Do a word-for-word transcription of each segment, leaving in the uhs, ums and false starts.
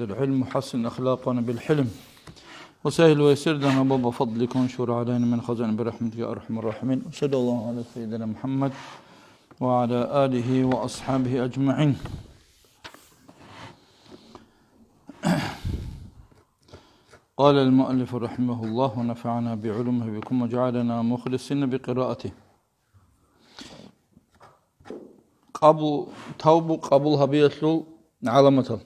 العلم وحسن أخلاقنا بالحلم وسهل ويسر لنا باب فضلك وانشر علينا من خزائن برحمتك يا أرحم الراحمين. وصلى الله على سيدنا محمد وعلى آله وأصحابه أجمعين. قال المؤلف رحمه الله ونفعنا بعلومه بكم وجعلنا مخلصين بقراءته. Къабул, тавбу къабул гьабиялъул гӀаламатал.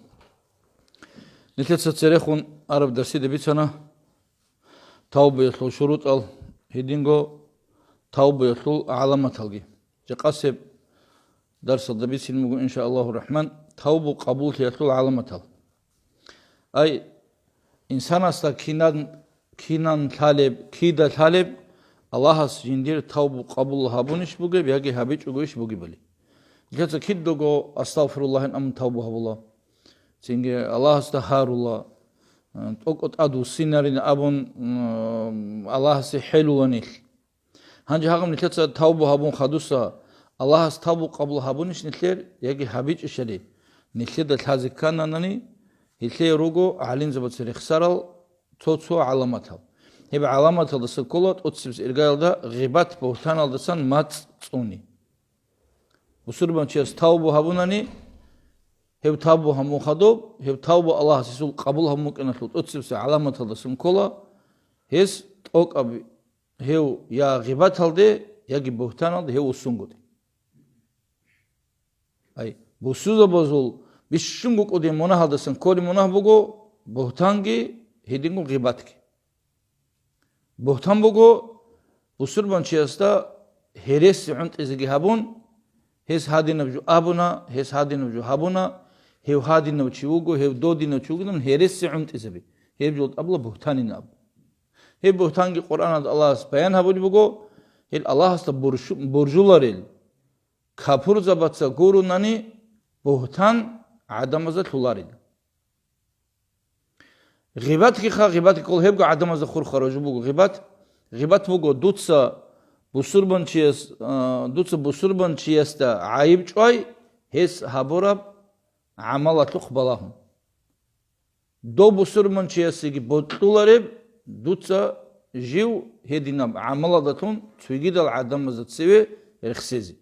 Нилъеца церехун араб дарсида бицана тавбуялъул шурутӀал, гьединго тавбуялъул гӀаламаталги. Жакъасеб дарсалда бицин буго, иншааллагьу рахман, тавбу къабуллъиялъул гӀаламатал. Ай, инсанасда кинан, кинан лъалеб, кида лъалеб, Аллагьас жиндир тавбу къабул гьабунищ бугеб яги гьабичӀогойищ бугебали. Нилъеца кидаго «Астагъфируллагь» ин абун тавбу гьабула. Цинги Аллагьасда гьарула, тӀокӀо тӀадвуссинарин абун, м, Аллагьасе хӀелула нилъ. Гьанже гьагъаб нилъеца тавбу гьабун хадуса, Аллагьас тавбу къабул гьабунищ нилъер, яги гьабичӀищали, нилъеда лъазе ккананани, гьелъие руго гӀалимзабаца рехсарал цо-цо гӀаламатал. Гьеб гӀаламаталдаса ккола тӀоцебесеб иргаялда гъибат-бугьтаналдасан мацӀ цӀуни. Бусурбанчияс тавбу гьабунани, гьеб тавбу гьабун хадуб, гьеб тавбу Аллагьас гьесул къабул гьабун букӀиналъул тӀоцебесеб гӀаламаталдасан ккола, гьес тӀокӀаб гьев я гъибаталде, яги бугьтаналде гьев вуссунгутӀи. Ай, бусурбабазул бищунго кӀудияб мунагьалдасан кколеб мунагь буго бугьтанги гьединго гъибатги. Бугьтан буго бусурбанчиясда гьереси гӀунтӀизеги гьабун, гьес гьадинаб жо абуна, гьес гьадинаб жо гьабуна, гьев гьадинав чи вуго, гьев додинав чи вугилан гьереси гӀунтӀизаби. Гьеб жо тӀабла бугьтанин абу. Гьеб бугьтанги Къуръаналда Аллагьас баян гьабулеб буго, гьел Аллагьасда буршу-, буржуларел, капурзабаца гурунани бугьтан гӀадамазда лъуларел. Гъибатгиха, гъибатги ккола гьебго гӀадамазда хурхараб жо буго гъибат. Гъибат буго дуца бусурбанчияс, а, дуца бусурбанчиясда гӀайиб чӀвай, гьес гьабураб гӀамалалъухъ балагьун. Дов бусурманчиясеги бокьулареб дуца жив гьединаб гӀамалалдалъун цогидал гӀадамазда цеве рехсезе.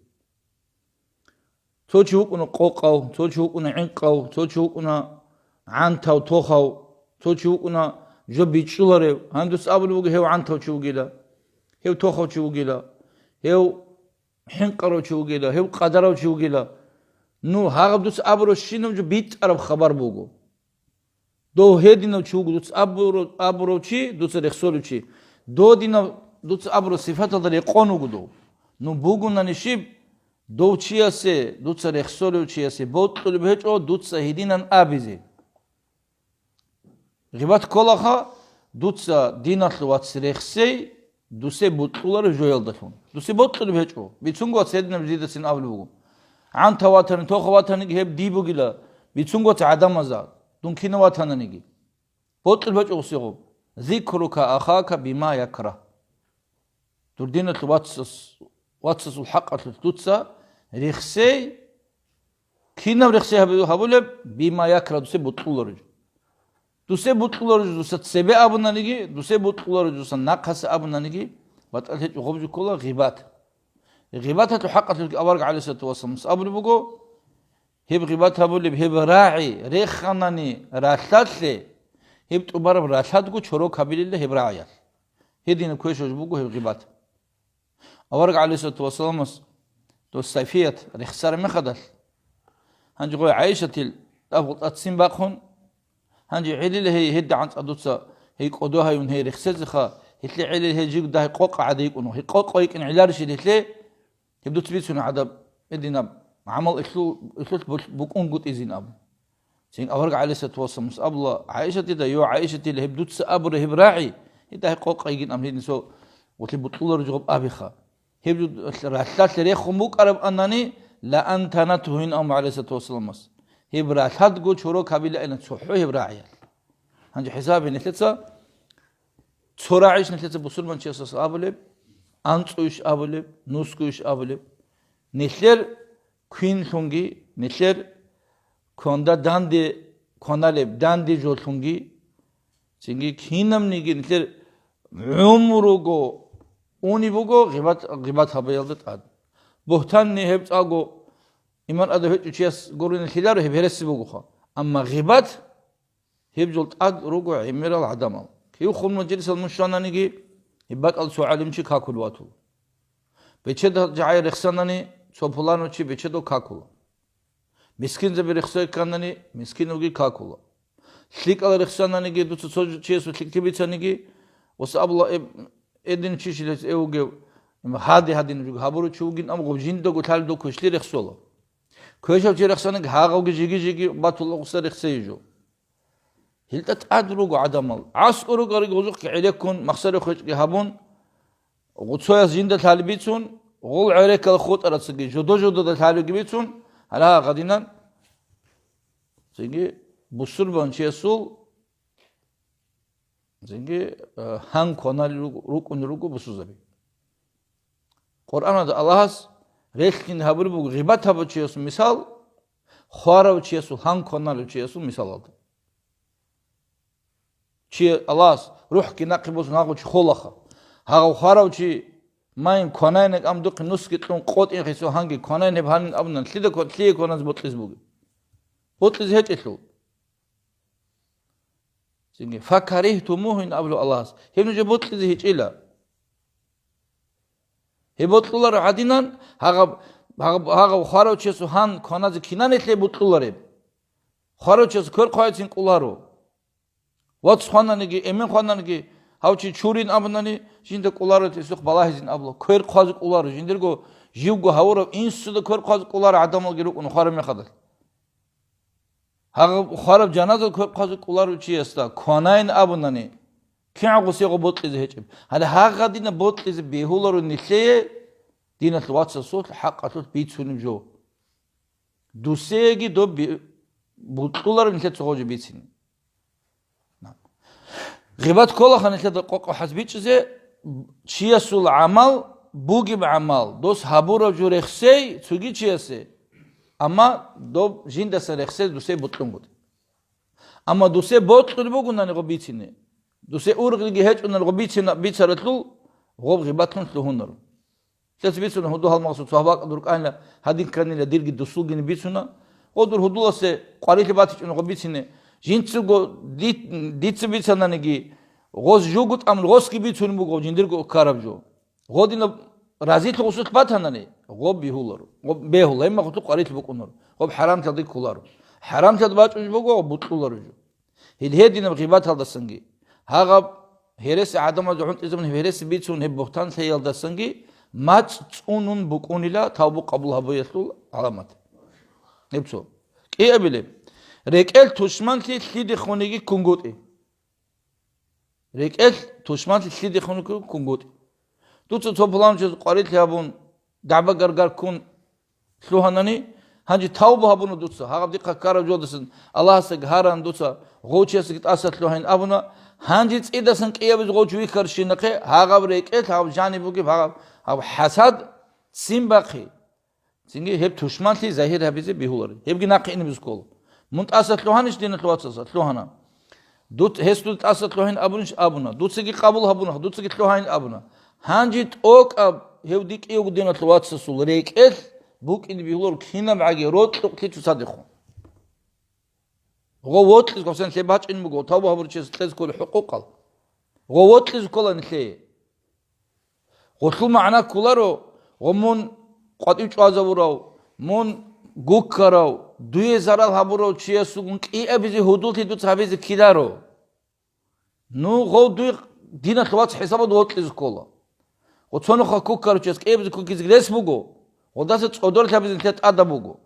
Цо чи вукӀуна къокъав, цо чи вукӀуна гӀинкъав, цо чи вукӀуна гӀантав, тохав, цо чи вукӀуна жо бичӀчӀуларев. Гьанже дуца абулеб буго, гьев гӀантав чи вугила, гьев тохав чи вугила, гьев хӀинкъарав чи вугила, гьев къадарав чи вугила. Ну, гьагъаб дуца абурабщинаб жо битӀараб хабар буго. Дов гьединав чи вуго, дуца абуро-, абурав чи, дуца рехсолев чи. Додинав дуца абураб сифаталда рекъон вуго дов. Ну, бугунани щиб, дов чиясе, дуца рехсолев чиясе бокьулеб гьечӀо дуца гьединан абизе. Гъибат кколаха, дуца диналъул вац рехсей, дусе бокьулареб жоялдалъун. Дусе бокьулеб гьечӀо. Бицунго вац гьединаб жидацин абулеб буго. ГӀанта ватани, тоха ватаниги гьеб дий бугила, бицунго вац гӀадамазда, дун кинав ватананиги. Бокьулеб гьечӀо гъусегъуб. Зикрука ахака бима якрагь. Дур диналъул вацас-, вацасул хӀакъалъулъ дуца рехсей, кинаб рехсей гьаб-, гьабулеб, бима якрагь, дусе бокьулареб жо. Дусе бокьулареб жо дуца цебе абунаниги, дусе бокьулареб жо дуца нахъаса абунаниги, батӀалъи гьечӀо, гъоб жо ккола гъибат. Гъибаталъул хӀакъалъулъги авараг гӀалайгьиссалату вассаламас абулеб буго, гьеб гъибат гьабулеб, гьеб рагӀи реханани ралъдалъе, гьеб тӀубараб ралъадго чорок гьабилила гьеб рагӀиялъ. Гьединаб квешаб жо буго гьеб гъибат. Авараг гӀалайгьиссалату вассаламас дос Сафият рехсараб мехалъ, гьанже гъой ГӀайшатил тӀаб гъутӀа ццин бахъун, гьанже гӀелила гьей гьедигӀан цӀадуца гьей кӀодо гьаюн гьей рехсезеха, гьелъие гӀелила гьей жиб дагьай къокъа гӀадайкӀун, гьей къокъа йикӀин гӀеларищил гьелъе, гьеб дуц бицун гӀадаб, гьединаб гӀамал илъул-, илъулъ бу-, букӀунгутӀизин абун. Цин авараг гӀалайгьиссалату вассаламас абула ГӀайшатида, йо, ГӀайшатила, гьеб дуца абура гьеб рагӀи, гьедагьа къокъа йигин абун гьедин цо гъулъи бутӀулареб жо гъоб абиха. Гьеб жо лъ-, ралъдалъе рехун букӀараб анани, ла антанатгьу гьин абун гӀалайгьиссалату вассаламас. Гьеб ралъадго чорок гьабилаина цохӀо гьеб рагӀиялъ. Гьанже хӀисабе нилъеца Цо рагӀищ нилъеца бусурманчиясас абулеб, анцӀуйищ абулеб, нусгуйищ абулеб? Нилъер квинлъунги, нилъер кванда данде кваналеб данде жолъунги, цинги кинабниги нилъер гӀумруго унеб буго гъибат, гъибат гьабиялда тӀад. Бугьтанни гьеб цӀакъго иман тӀадаб гьечӀев чияс гурони лъиларо, гьеб гьереси бугоха. Амма гъибат, гьеб жол тӀад руго гӀемерал гӀадамал. Кив хун мажлисал мун щвананиги, гьеб бакӀал цо гӀалимчи какулев ватула. Бечедал жагӀи рехсанани, цо пуланав чи бечедав какула. Мискинзаби рехсей кканани, мискинавги какула. ЛъикӀал рехсананиги, дуца цо чиясул лъикӀлъи бицаниги, ва сабла эб-, эдин чи шилес эвугев, гьади-гьадин жуг гьабуру чи вугин, амма гъуб жиндаго лъалдо квешлъи рехсола. Квешав чи рехсаниги, гьагъавги жиги-жиги батула гъуса рехсей жо. Гьелда тӀад руго гӀадамал. ГӀаскӀур ругел гъозухъе гӀелеккун, махсаре хвечӀги гьабун, гъуцояс жинда лъали бицун, гъул гӀерекал хутӀарацаги жодо-жодода лъалиги бицун, гьала гъадинан, цинги бусурбанчиясул, цинги, э, гьан кванали руг-, рукӀуни руго бусурзаби. Къуръанада Аллагьас релълъин гьабураб буго гъибат гьабучиясул мисал, хварав чиясул, гьан кваналев чиясул мисалалда. Чи Аллагьас рухӀги нахъе босун гьагъучи холаха. Гьагъав хварав чи майин кванайинаг ам духъе нусги кьун къотӀин гьесул гьанги кванайин гьеб гьанин абунан, лъида ква-, лъие кваназе бокьизе бугеб? Бокьизе гьечӀелъул. Цинги, «Факарихтумугьу», ин абулев Аллагьас. Гьеб нужер бокьизе гьечӀила. Гьеб бокьуларо гӀадинан, гьагъаб-, гьагъаб-, гьагъав хварав чиясул гьан кваназе кинанилъе бокьулареб? Хварав чияс квер хъвайцин кӀоларо. Вац хвананиги, эмен хвананиги, гьав чи чурин абунани, жинда кӀоларо гьесухъ балагьизин абула. Квер хъвазе кӀоларо, жиндирго живго гьавурав инсуда квер хъвазе кӀоларо гӀадамалги рукӀун хвараб мехалда. Гьагъаб хвараб жаназа квер хъвазе кӀоларо чиясда, кванайин абунани, кигӀан гъусего бокьизе гьечӀеб. Гьале гьагъадина бокьизе бегьуларо нилъее диналъул вацасулъ хӀакъалъулъ бицунеб жо. Дусеги доб би-, бокьуларо нилъеца гъожи бицине. Гъибат кколаха нилъеда къокъ хӀаз бичӀчӀизе, чиясул гӀамал, бугеб гӀамал, дос гьабураб жо рехсей цоги чиясе, амма доб жиндасан рехсей дусей бокьунгутӀи. Амма дусей бокьулеб бугунани гъоб бицине, дусей ургъиги гьечӀунани гъоб бицина-, бицаралъул гъоб гъибатлъун лъугьунаро. Лъес бицун гьудул гьалмагъасул цо гьабакъ дуркӀанила, гьадин кканила дирги дусулгин бицуна. Гъодур гьудуласе къварилъи батичӀун гъо бицине. Жинцаго ди-, дица бицананиги, гъос жугу тӀамун гъосги бицун буго жиндирго ккараб жо. Гъодинаб разилъ гъусулъ батанани, гъоб бигьуларо. Гъоб бегьула, гьеб мехалъ къварилъ букӀунаро. Гъоб хӀарамлъалде кколаро. ХӀарамлъалде бачӀунеб буго, гъоб бутӀлъуларо жо. Гьел гьединаб гъибаталдасанги, гьагъаб гьереси гӀадамазда гӀунтӀизабун гьеб гьереси бицун гьеб бугьтан лъеялдасанги мацӀ цӀунун букӀунила тавбу къабул гьабуялъул гӀаламат. Гьеб цо. КӀиабилеб. РекӀел тушманлъи лъидехуниги кунгутӀи. РекӀел тушманлъи лъидехуниги кунгутӀи. Дуца цо пуланчияс къварилъи гьабун, дагӀба-гаргар ккун, лъугьанани, гьанже тавба гьабуна дуца, гьагъаб дихъа ккараб жолдасан Аллагьасдаги гьаран дуца, гъов чиясдаги тӀаса лъугьайин абуна, гьанже цӀидасан кӀиабизе гъов чи вихьарщинахъе, гьагъаб рекӀелъ гьаб жаниб бугеб гьагъаб, гьаб хӀасад ццин бахъи. Цинги гьеб тушманлъи загьир гьабизе бигьулари. Гьебги нахъе инеб ккола. Мун тӀаса лъугьанищ диналъул вацаса? Лъугьана. Дуц-, гьес дуда тӀаса лъугьин абунищ? Абуна. Дуцаги къабул гьабуна, дуцаги лъугьайин абуна. Гьанже тӀокӀаб гьев дикӀиявго диналъул вацасул рекӀелъ букӀине бигьуларо кинабгӀаги рокьукълъи цоцадехун. Гъо вокьиз гъосен лъеб бачӀин буго, тавба гьабурчияс кьез кколел хӀукъукъал. Гъо вокьиз ккола нилъее. Гъолъул магӀна кколаро, гъо мун къватӀив чӀвазавурав, мун гуккарав, дуе зарал гьабурав чиясулгун кӀиабизе гьудуллъи дуца гьабизе ккеларо. Ну, гъов дуй диналъ вац хӀисабалда вокьизе ккола. Гъо цо нухалъ куккарав чияс кӀиабизе куккизе рес буго, гъодаса цӀодорлъабизе нилъер тӀадаб буго.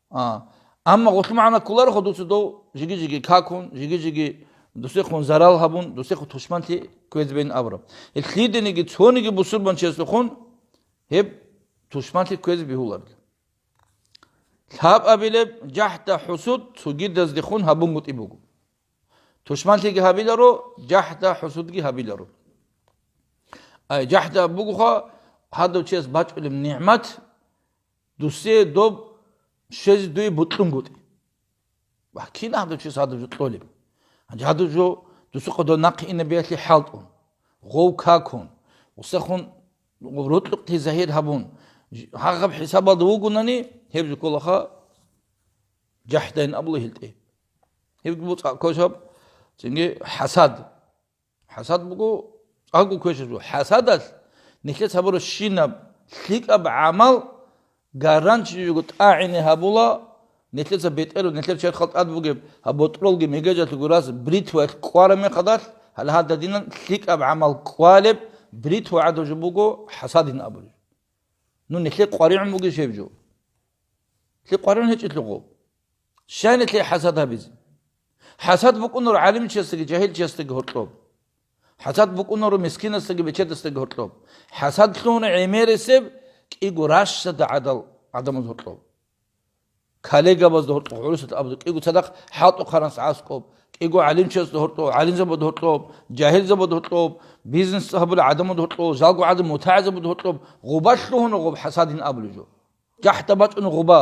А, амма гъолъул магӀна кколароха дуца дов жиги-жиги какун, жиги-жиги дусехун зарал гьабун, дусехун тушманлъи кквезе бегьин абураб. Гьеб лъидениги цониги бусурбанчиясухъун гьеб тушманлъи кквезе бегьуларила. Лъабабилеб жахӀда-хӀусуд цогидаздехун гьабунгутӀи буго. Тушманлъиги гьабиларо, жахӀда-хӀусудги гьабиларо. Ай, жахӀда бугоха, гьадав чияс бачӀулеб нигӀмат, дусе доб щвезе дуе бутӀунгутӀи. Ва кин гьадав чи гьадав жо кьолеб? Гьанже гьадав жо дусухъа дов нахъе инабиялъе хӀалтӀун, гъов какун, гъусахун рокьукъти загьир гьабун, гьагъаб хӀисабалда вугунани, гьеб жо кколаха жахӀдайин абула гьелтӀе. Гьебги буцӀа ккошаб, цинги хӀасад. ХӀасад буго, цӀакъго квешаб жо. ХӀасадалъ нилъеца гьабурабщинаб лъикӀаб гӀамал гаранчи жиго тӀагӀине гьабула, нилъеца бетӀеру, нилъер черхал тӀад бугеб гьаб ботӀролги мегежалъуго раз бритваялъ кӀвараб мехалдалъ, гьале гьададинан лъикӀаб гӀамал кӀвалеб бритва гӀадаб жо буго хӀасадин абулеб. Ну, нилъер къваригӀун бугищ гьеб жо? Нилъер къваригӀун гьечӀелъул гъоб. Щай нилъее хӀасад гьабизе? ХӀасад букӀунаро гӀалимчиясдаги жагьилчиясдаги гьоркьоб. ХӀасад букӀунаро мискинасдаги бечедасдаги гьоркьоб. ХӀасад лъугьуна гӀемерисеб кӀиго ращада гӀадал гӀадамаз гьоркьоб. Коллегабазда гьоркьоб, гӀурусат абазда кӀиго цадахъ хӀалтӀухъаранас гӀаскӀоб, кӀиго гӀалимчиясда гьоркьоб, гӀалимзабазда гьоркьоб, жагьилзабазда гьоркьоб, бизнес гьабулел гӀадамазда гьоркьоб, жалго гӀадамал мутагӀилзабазда гьоркьоб, гъубал лъугьуна гъоб хӀасадин абулеб жо. ЖахӀда бачӀуна гъуба.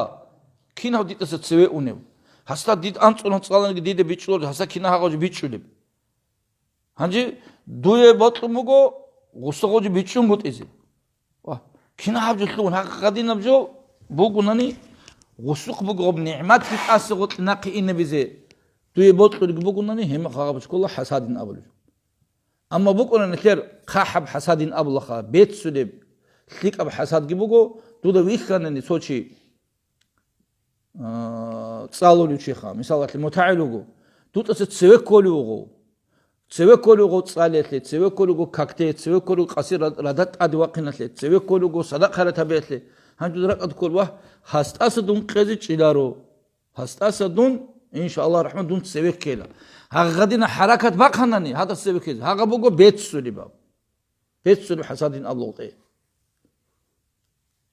Кинав дидаса цеве унев? Гьасда дид анцӀулан цӀаланиги дида бичӀчӀулареб, гьасда кина гьагъав жо бичӀчӀулеб? Гьанже дуе бокьун буго гъусу гъожи бичӀчӀунгутӀизе. Ва кина гьаб жо лъугьун, гьагъадинаб жо бугунани, гъусухъ буго гъоб нигӀматги тӀаса гъоркье нахъе инабизе дуе бокьулеб бугунани, гьеб мехалъ гьаб жо ккола хӀасадин абулеб жо. Амма букӀуна нилъер хъахӀаб хӀасадин абулаха, беццулеб лъикӀаб хӀасадги буго, дуда вихьанани цо чи, а, цӀалулев чиха, мисалалъе, мутагӀил вуго, дутӀаса цеве кколев вуго. Цеве кколев вуго цӀалиялъе, цеве кколев вуго какде, цеве кколев вуго къаси рад-, радат тӀаде вахъиналъе, цеве кколев вуго садакъа гьарат гьабиялъе. Гьанже дуда ракӀалда ккола, ва гьасдаса дун къезе чӀиларо. Гьасдаса дун, иншааллагь рахман, дун цеве ккела. Гьагъадина хӀаракат бахъанани, гьадас цеве ккезе, гьагъа буго беццулеб аб. Беццулеб хӀасадин абулгъутӀе.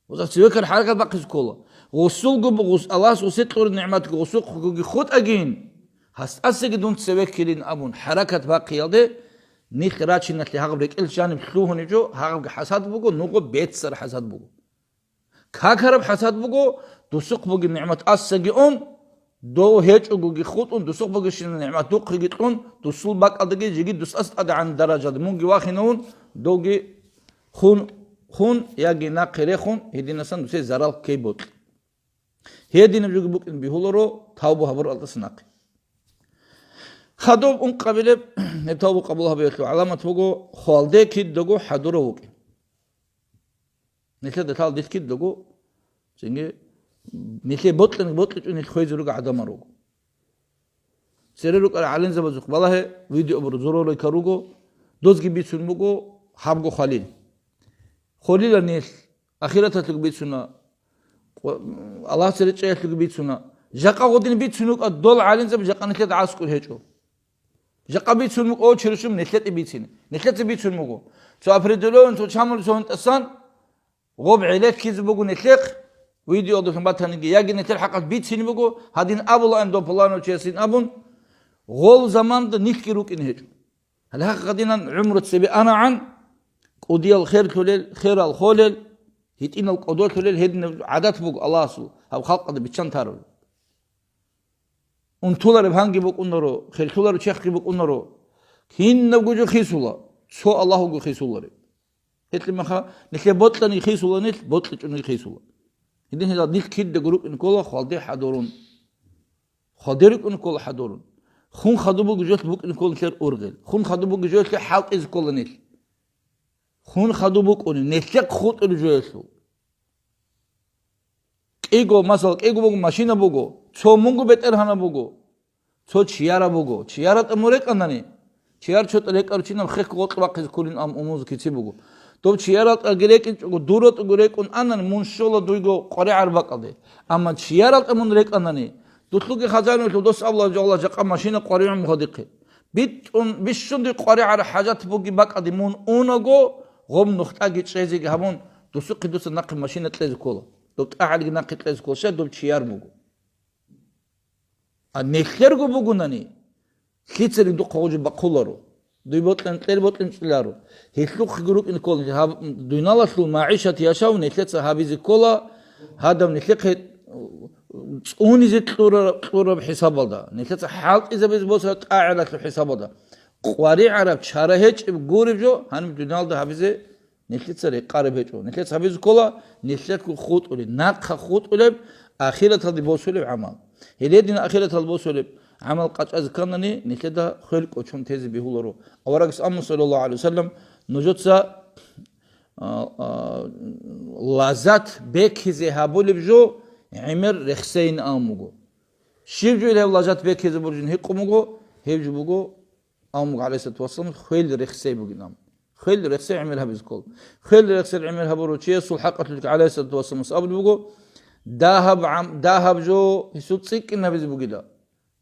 Гъуза цевеккар хӀаракат бахъизе ккола. Гъусулго бу-, гъус-, Аллагьас гъусе кьураб нигӀматги гъусухъгоги хутӀагин, гьасдасаги дун цеве ккелин абун хӀаракат бахъиялде, нилъ рачиналъе гьагъаб рекӀел жаниб лъугьунеб жо, гьагъабги хӀасад буго, нугъо беццараб хӀасад буго. Какараб хӀасад буго, дусухъ бугеб нигӀмат тӀасаги ун, дов гьечӀогоги хутӀун, дусухъ бугебщинаб нигӀмат духъеги кьун, дусул бакӀалдаги жеги дусас тӀадегӀан даражаде мунги вахинавун, довги хун, хун яги нахъе рехун, гьединасан дусе зарал ккей бокьи. Гьединаб жоги букӀин бигьуларо тавбу гьабуралдаса нахъе. Хадуб ункъабилеб, гьеб тавбу къабул гьабиялъул гӀаламат буго, хвалде кидаго хӀадурав вукӀин. Нилъеда лъал дилъ кидаго, цинги, нилъее бокьани-, бокьичӀони нилъ хвезе руго гӀадамал руго. Цере рукӀарал гӀалимзабазухъ балагье, видео буро, зуралайка руго, дозги бицун буго гьабго хвалил. Хвалила нилъ, ахираталъуги бицуна, къо-, Аллагьасе речӀчӀаялъуги бицуна. Жакъа гъодин бицун рукӀа дол гӀалимзаби жакъа нилъеда гӀаскӀур гьечӀо. Жакъа бицун мукӀо черчум нилъетӀе бицине. Нилъеца бицун буго. Цо определённый, цо чамулев цо гьунтӀасан гъоб гӀеле ккизе буго нилъехъ, видеодулъун батаниги, яги нилъер хӀакъалъ бицине буго, гьадин абулаан дов пуланав чиясин абун, гъол заманда нилъги рукӀине гьечӀо. Гьале гьагъадинан гӀумру цебе анагӀан, кӀудиял херлъулел, херал холел, гьитӀинал кӀодолъулел гьединаб гӀадат буго Аллагьасул гьаб халкъалда биччан тарулел. Унтулареб гьанги букӀунаро, херлъулареб чехги букӀунаро. Кинабго жо хисула, цо Аллагьго хисулареб. Гьелъимаха, нилъе бокьани хисула нилъ, бокьичӀони хисула. Гьедин гьелда нилъ кидаго рукӀин ккола хвалде хӀадурун. Хвалде рукӀин ккола хӀадурун. Хун хадуб буго жоялъ букӀин ккола нилъер ургъел. Хун хадуб буго жоялъе хӀалтӀизе ккола нилъ. Хун хадуб букӀуни, нилъехъ хутӀулеб жоялъул. КӀиго, масала, кӀиго буго, машина буго, цо мунго бетӀергьанаб буго, цо чияра буго. ЧияратӀа мун рекӀанани, чияр чотӀа рекӀаручинаб хехго гъоркь бахъизе кколин ам умуз кици буго. Дов чияралтӀаги рекӀинчӀого, дуратӀаго рекӀун анани, мун щола дуйго къваригӀар бакӀалде. Амма чияралтӀа мун рекӀанани, дулъуги хазаиналъул дос абула жагьла жакъа машина къваригӀун мухъадихъе. БитӀун, бищунги къваригӀар хӀажат буги бакӀалде мун унаго, гъоб нухтӀаги чӀезеги гьабун, дусухъе дуца нахъе машина кьезе ккола. Доб тӀагӀалги нахъе кьезе ккола, щай доб чияр буго. А нилъерго бугунани, лъицаги духъа гъужи бахъуларо. Дуй бокьан кьер бокьан кьеларо. Гьелъухъего рукӀин ккола, гьаб-, дуйналалъул магӀишат яшав нилъеца гьабизе ккола, гьадав нилъехъе цӀунизе кьураб, кьураб хӀисабалда, нилъеца хӀалтӀизабизе босараб тӀагӀилалъул хӀисабалда, къваригӀараб чара гьечӀеб гуреб жо гьаниб дуниялда гьабизе нилъеца рекъараб гьечӀо. Нилъеца гьабизе ккола нилъерго хутӀулеб, нахъа хутӀулеб, ахираталде босулеб гӀамал. Гьеле дин ахираталде босулеб гӀамал къачӀазе кканани, нилъеда хвел кӀочон тезе бегьуларо. Аварагас амма, саллаллагьу гӀалайгьи ва саллам, нужеца а, а, лаззат бекизе гьабулеб жо гӀемер рехсейин абун буго. Щиб жо гьеб лаззат бекизе буржин гьикъун буго, гьеб жо буго, абун буго, гӀалайгьиссалату вассалам, хвел рехсей бугин абун. Хвел рехсей гӀемер гьабизе ккола. Хвел рехсей гӀемер гьабурав чиясул хӀакъалъулъ гӀалайгьиссалату вассаламас абулеб буго, дагьаб гӀам-, дагьаб жо гьесул цӀикӀкӀин гьабизе бугила.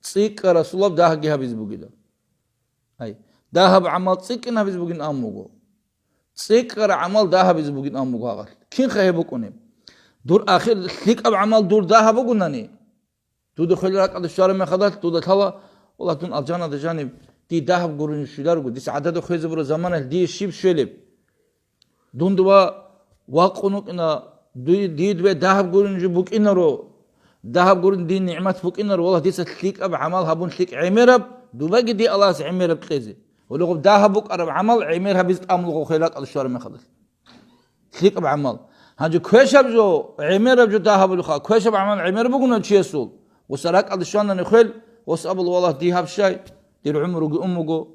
ЦӀикӀкӀа Расулаб дагьги гьабизе бугила. Ай, дагьаб гӀамал цӀикӀкӀин гьабизе бугин абун буго. ЦӀикӀкӀара гӀамал дагьабизе бугин абун буго гьагъалъ. Кинха гьеб букӀунеб? Дур ахир лъикӀаб гӀамал дур дагьаб бугунани, дуда хвел ракӀалде щвараб мехалдалъ дуда лъала, валлагь, дун алжанада жаниб, дие дагьаб гурони щвеларого, дица гӀадада хвезабураб заманалъ дие щиб щвелеб? Дун дова вакъун вукӀина, дуй-, дие дубе дагьаб гурин жо букӀинаро, дагьаб гурин дие нигӀмат букӀинаро, валлагь, дица лъикӀаб гӀамал гьабун лъикӀ гӀемераб, дубаги дие Аллагьас гӀемераб кьезе. Гьоле гъоб дагьаб букӀараб гӀамал гӀемер гьабизе тӀамулго хвел ракӀалде щвараб мехалдалъ. ЛъикӀаб гӀамал. Гьанже квешаб жо, гӀемераб жо дагьабулеха, квешаб гӀамал гӀемер бугуна чиясул. Гъуса ракӀалде щванани хвел, гъос абула, валлагь, дие гьаб щай, дир гӀумруги ун буго,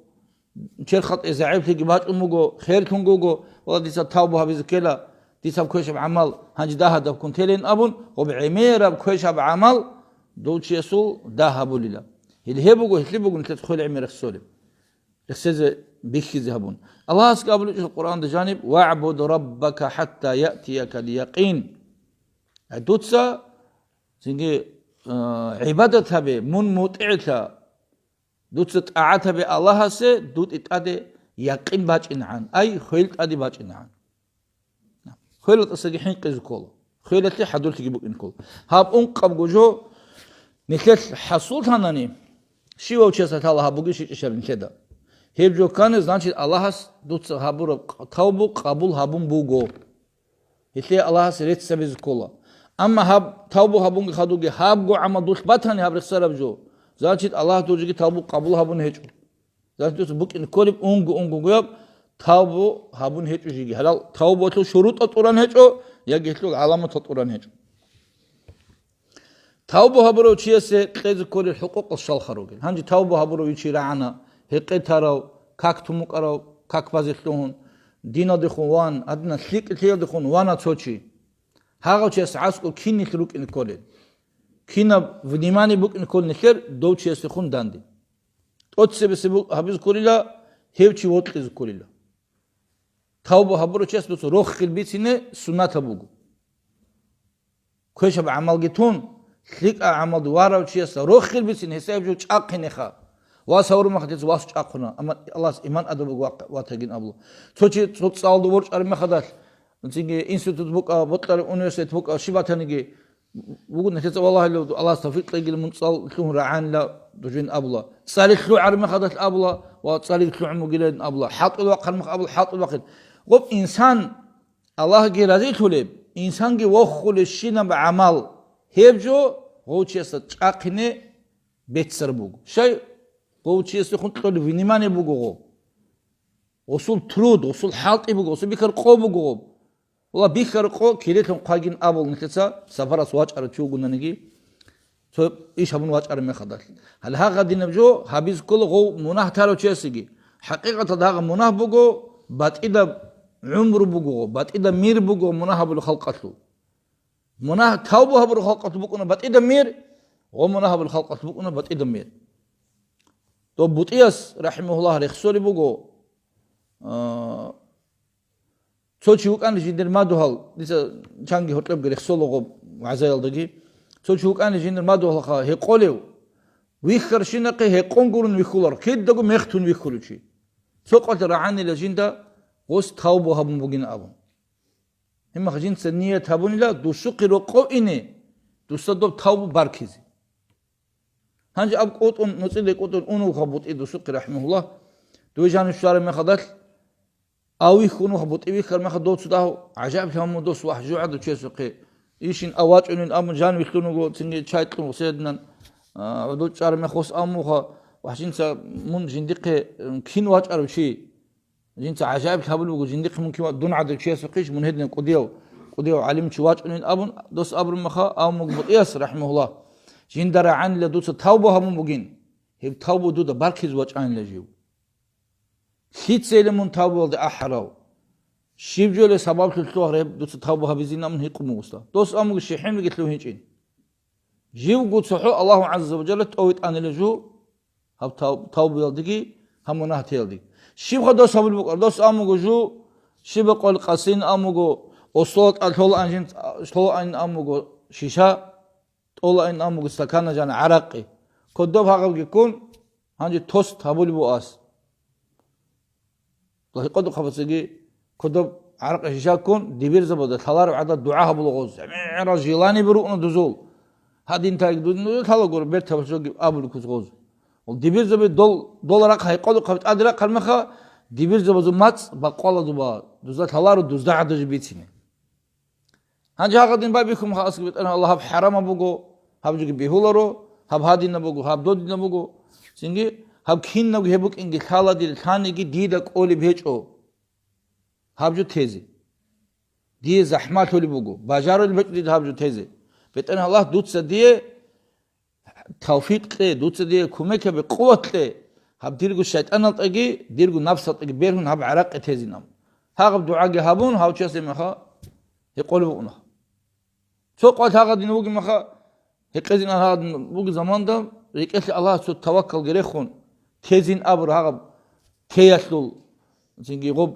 черхалъе загӀиплъиги бачӀун буго, херлъун буго, валлагь, дица тавба гьабизе ккела, дица квешаб гӀамал гьанже дагьадаб ккун телин абун, гъоб гӀемераб квешаб гӀамал дов чиясул дагь гьабулила. Гьел гьеб буго, гьелъи буго нилъеца хвел гӀемер рехсолеб. Рехсезе бихьизе гьабун. Аллагьасги абулеб Къуръанда жаниб: «ВагӀбуд раббака хӀатта яътиякал якъин». Ай, дуца цинги, а, гӀибадат гьабе, мун мутӀигӀлъа, дуца тӀагӀат гьабе Аллагьасе, дутӀи тӀаде якъин бачӀинегӀан, ай, хвел тӀаде бачӀинегӀан. Хвела тӀасаги хӀинкъизе ккола. Хвелалъе хӀадурлъиги букӀин ккола. Гьаб ункъабго жо нилъелъ хӀасуллъанани, щивав чиясда лъала гьаб бугищ гьечӀищали нилъеда. Гьеб жо ккани, значит, Аллагьас дуца гьабураб къ-, тавбу къабул гьабун буго. Гьелъие Аллагьас рецц гьабизе ккола. Амма гьаб тавбу гьабунги хадуги гьабго гӀамал дулъ батани гьаб рехсараб жо, значит, Аллагь дур жеги тавбу къабул гьабун гьечӀо. Значит, дуца букӀин кколеб унго-унгогояб тавбу гьабун гьечӀо жеги. Гьалал тавбуялъул шурутӀал тӀуран гьечӀо, яги гьелъул гӀаламатал тӀуран гьечӀо. Тавбу гьабурав чиясе кьезе кколел хӀукъукъал щалха ругел. Гьанже тавбу гьабурав чи рагӀана, гьекъетарав, как тумукъарав, как базе лъугьун, диналдехун ван, гьадина лъикӀлъиялдехун вана цо чи. Гьагъав чияс аскӀоб кинилъ рукӀине кколел? Кинаб внимание букӀине кколел нилъер дов чиясдехун данде? ТӀоцебесеб гьабизе кколила, гьев чи вокьизе кколила. Тавба гьабурав чияс дуца рохел бицине суннатаб буго. Квешаб гӀамалги тун, лъикӀаб гӀамалде варав чиясда рохел бицин, гьесда гьеб жо чӀахъинеха. Вас гьавурмаха, дица вас чӀахъуна, амма Аллагьас иман адаб буго ватагин абула. Цо чи цо цӀалда ворчӀараб мехалдалъ, цинги институт букӀа, бокьараб университет букӀа, щиб батаниги, буго нилъеца, валлагьила, Аллагьас тавфикъ кьегила мун цӀал лъугьун рагӀанила дужин абула. ЦӀали лъугӀараб мехалдалъ абула ва цӀали лъугӀун бугилан абула. ХӀалтӀул вахъараб мехалъ абула, хӀалтӀул вахъин. Гъоб инсан Аллагьги разилъулеб, инсанги вохулебщинаб гӀамал, гьеб жо гъов чиясда чӀахъине беццараб буго. Щай? Гъов чиясдехун кьолеб внимание буго гъоб. Гъосул труд, гъосул хӀалтӀи буго, гъосул бихьараб къо буго гъоб. Валлагь, бихьараб къо кирилъун хъвагин абул нилъеца сапарас вачӀарав чи вугонаниги, цо иш гьабун вачӀараб мехалдалъ. Гьале гьагъадинаб жо гьабизе ккола гъов мунагь тарав чиясеги. ХӀакъикъаталда гьагъа мунагь буго, батӀидаб гӀумру буго, батӀидаб мир буго мунагь гьабулев халкъалъул. Мунагь тавбу гьабурав халкъалъул букӀуна батӀидаб мир, гъо мунагь гьабулев халкъалъул букӀуна батӀидаб мир. Доб БутӀияс, рахӀимагьуллагь, рехсолеб буго, а, Цо чи вукӀана жиндир мадугьал, дица чанги гьоркьобги рехсолаго вагӀзаялдаги. Цо чи вукӀана жиндир мадугьалха гьекъолев, вихьарщинахъе гьекъон гурун вихьулар, кидаго мехтун вихьулев чи. Цо къвалъ рагӀанила жинда гъос тавбу гьабун бугин абун. Гьимах жинца ният гьабунила дусухъе рокъов ине, дуса доб тавбу баркизе. Гьанже аб кӀутӀун, нуцӀиде кӀутӀун унуха БутӀи дусухъе, рахӀимагьуллагь, дуе жанив щвараб мехалдалъ, Авихь унуха БутӀи вихьар мехалъ дов цо дагьав гӀажаиблъи гьамун дос вагь жугӀаду чесухъе. Ишин авачӀунин абун жанивилълъун вуго, цинги чай кьун гъусединан, а, гӀодов чӀараб мехалъ ос абун буго, вагь, жинца мун жиндихъе, м, кин вачӀарав чи? Жинца гӀажаиблъи гьабулеб буго, жиндихъ мун кин ва-, дун гӀадав чиясухъищ мун гьединаб кӀудияв, кӀудияв гӀалимчи вачӀунин абун, дос абураб мехалъ абун буго БутӀияс, рахӀимагьуллагь, жинда рагӀанила дуца тавба гьабун бугин, гьеб тавба дуда баркизе вачӀанила жив. Лъицайилан мун тавбаялде ахӀарав? Щиб жоялъе сабаблъун лъугьараб дуца тавба гьабизин абун гьикъун буго дос. Дос абун буго, щихӀинлъиги лъугьинчӀин. Живго цохӀо Аллагьу гӀазза ва жалла тӀовитӀанила жо гьаб тав-, тавбаялдеги, гьаб мунагьтиялдеги. Щибха дос гьабулеб букӀар? Дос абун буго жо, щиб къвал къасин абун буго, осола тӀад лъолаан жин, лъолаан абун буго шиша, тӀолаан абун буго стакана жан гӀаракъи. Кодоб гьагъабги ккун, гьанже тост гьабулеб буго ас. Гьикъодухъабацаги кодоб гӀаракъи шиша ккун, дибирзабазда лъалареб гӀадаб дугӀа гьабула гъоз. ЖамигӀра желание бе рукӀуна дузул. Гьадин тайги дудин лъала гуро, бертаб жоги абулеб ккус гъоз. Ол дибирзаби дол, дол рахъ гьикъодухъаби тӀаде рахъал меха, дибирзабазул мацӀ бакъвала дуба, дузда лъаларо, дузда гӀадажи бицине. Гьанже гьагъадин байбихьун ха аскӀ БетӀергьан Аллагь, гьаб хӀарамаб буго, гьаб жоги бегьуларо, гьаб гьадинаб буго, гьаб додинаб буго. Цинги гьаб кинабго гьеб букӀинги лъала дир, лъаниги дида кӀолеб гьечӀо гьаб жо тезе. Дие захӀмалъулеб буго, бажарулеб гьечӀо дида гьаб жо тезе. БетӀергьан Аллагь, дуца дие тавфикъ кье, дуца дие кумек гьабе, къуват кье, гьаб дирго шайтӀаналтӀаги, дирго напсалтӀаги бергьун гьаб гӀаракъи тезин абун. Гьагъаб дугӀаги гьабун, гьав чиясе меха гьекъолеб букӀуна. Цо къвалъ гьагъадин вугеб меха, гьекъезин гьагъадин вугеб заманда, рекӀелъе Аллагьасул таваккалги рехун, тезин абур гьагъаб теялъул, цинги гъоб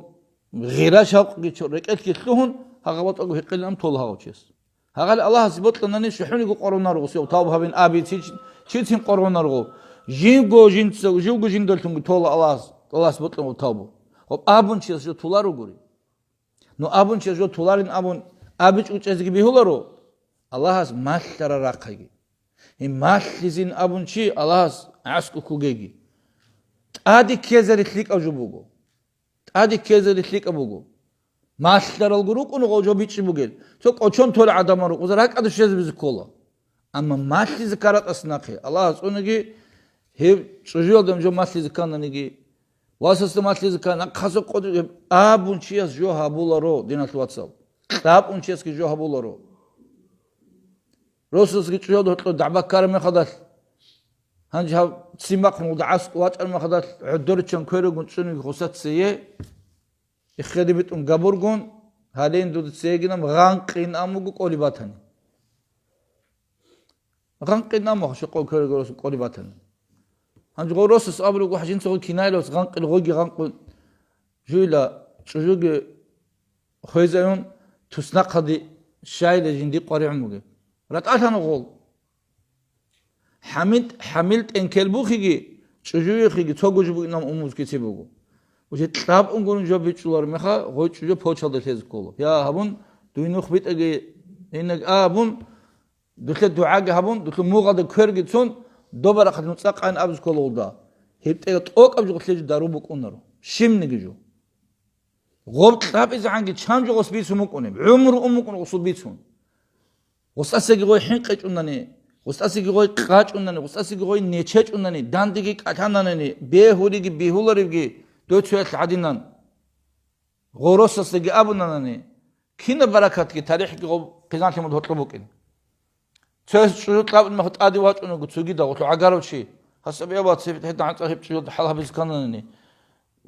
гъира-шавкъги чо-, рекӀелъги лъугьун, гьагъаб батӀаго гьекъелин ам тола гьагъав чияс. Гьагъали Аллагьас бокьанани, щухӀуниго къоргъунаро гъосияв тавбу гьабин абицин чи-, чицин къоргъунаро. Жинго жинца, живго жиндалъунги тола Аллагьас, Аллагьас бокьанго тавбу. Гъоб абун чияс жо туларо гури. Ну абун чияс жо туларин абун абичӀо чӀезеги бегьуларо, Аллагьас малъара рахъайги. Гьеб малъизин абун чи Аллагьас аскӀу ккогеги. ТӀаде ккезари лъикӀав жо буго. ТӀаде ккезари лъикӀаб буго. Малъаралго рукӀун гъов жо бичӀчӀи бугел. Цо кӀочон толел гӀадамал рукъуза ракӀалде щвезабизе ккола. Амма малъизе ккаратӀас нахъе. Аллагьас цӀуниги гьеб чӀужуялда жо малъизе ккананиги, васасда малъизе ккана, нахъаса къотӀи гьеб абун чияс жо гьабуларо, диналъ вацал. Кьабун чиясги жо гьабуларо. Росасги чӀужуялда гьоркьор дагӀба ккараб мехалдалъ, гьанже гьав ццин бахъун гъолда аскӀов вачӀараб мехалдалъ, гӀодоричан кверигун цӀуниги гъосда цее, иххеде битӀун габургун, гьалин дуда цейгинаб гъанкъин амуго кӀолеб батани. Гъанкъин амуха щокъов квериго росун кӀолеб батани. Гьанже гъо росас абулеб буго, жинца гъо кинайилас гъанкъин, гъоги гъанкъун жуйла чӀужуги хвезайун, туснахъаде щайила жинди къваригӀун бугеб. РатӀалъана гъол. ХӀамил, хӀамил тӀенкел бухиги, чӀужуехъиги цого жо бугинан умумузги цебе буго. Уже кьабун гурун жо бичӀчӀулар меха, гъой чӀужу почалда лъезе ккола. Я, гьабун, дуй нух битӀаги, гьинаг а гьабун, дулъе дугӀаги гьабун, дулъу мугъалда кверги цун, доба рахъалъ нуцӀа къайин абизе ккола гъолда. Гьеб тӀега тӀокӀаб жо гъолъе жо дару букӀунаро. Щибниги жо. Гъоб кьабизегӀанги чан жо гъос бицун букӀунеб, гӀумру ун букӀун гъосул бицун. Гъосасеги гъой хӀинкъичӀунани, гъосасеги гъой къачӀунани, гъосасеги гъой нечечӀунани, дандеги кӀалъананани, бегьулиги бигьуларевги дой цоялъ гӀадинан. Гъоросасдаги абунанани, кинаб баракатги тарихӀги гъоб хъизанлъи муд гьоркьоб букӀин. Цояс чӀужу кьабун мехалъ тӀаде вачӀунаго цогидал гъолъул гӀагарав чи, гьасаб я вац, гьеб гьедин гӀанцӀа гьеб чӀужуялда хӀал гьабизе ккананани,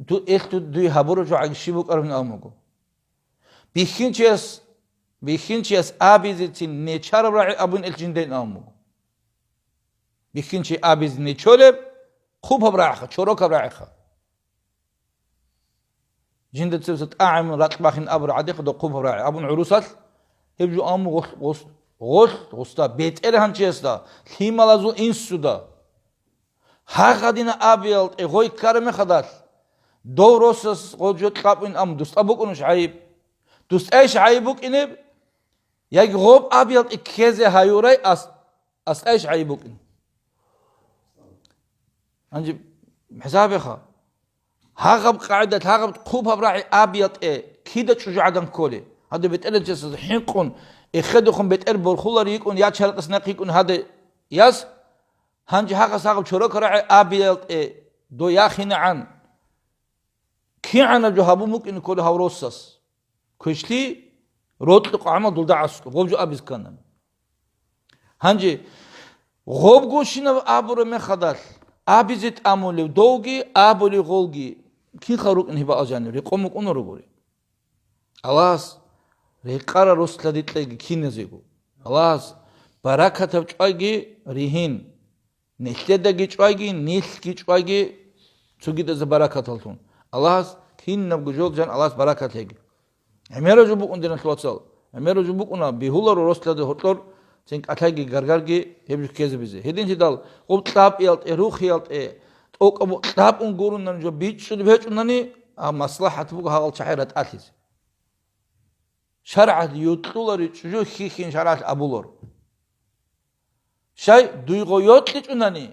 ду-, элъ ду-, дуе гьабураб жо гӀаги щиб букӀарабин абун буго. Бихьинчияс, бихьинчияс абизецин нечараб рагӀи абун элъ жиндайин абун буго. Бихьинчи абизе нечолеб хъубаб рагӀиха, чорокаб рагӀиха. Жинда цевса тӀагӀамун ракь бахин абураб гӀадихъ дохъуб гьабурагӀи абун гӀурусалъ, гьеб жо аму гъолъ, гъолъ, гъолъ, гъосда, бетӀергьанчиясда, лъималазул инсуда. Гьагъадина абиялтӀе гъой ккараб мехалдалъ, дов росас гъо жо кьабун аму дустӀа букӀунищ гӀайиб? ДустӀайищ гӀайиб букӀинеб? Яги гъоб абиялтӀе ккезе гьаюрай ас-, астӀайищ гӀайиб букӀин? Гьанже хӀисабеха. Гьагъаб къагӀидалъ, гьагъаб хъубаб рагӀи абиялтӀе кида чӀужугӀадан кколей? Гьадаб бетӀергьанчиясда хӀинкъун, эхедухъун бетӀер борхулар йикӀун, я чаратӀас нахъ йикӀун гьаде яс, гьанже гьагъас гьагъаб чорокарагӀи абиялтӀе дой яхинегӀан, кигӀанаб жо гьабун букӀине ккола гьав росас. Квешлъи рокьукъ гӀамал дулда гӀаскӀо, гъоб жо абиз ккана. Гьанже гъобгощинаб абураб мехалдалъ, абизе тӀамулев довги, абулев гъолги, кинха рукӀин гьеб алжанив, рекъон букӀунаро гури. Аллагьас рекъара рос лъадикьеги киназего. Аллагьас баракатаб чӀвайги ригьин. Нилъедаги чӀвайги, нилъги чӀвайги, цогидазда баракаталлъун. Аллагьас кинабго жолдиян Аллагьас баракат лъеги. ГӀемераб жо букӀун, диналъул вацал. ГӀемераб жо букӀуна, бигьуларо росладе гьоркьор, цин кӀалъайги гаргарги гьеб жо ккезабизе. Гьединлъидал гъуб кьабиялтӀе, рухиялтӀе, тӀокӀаб кьабун гурунан жо бичӀчӀулеб гьечӀунани, а маслахӀат буго гьагъал чагӀи ратӀалъизе. ШаргӀалъ йокьулари чӀужу хьихьин шаргӀалъ абулар. Щай дуй гъой йокьичӀунани,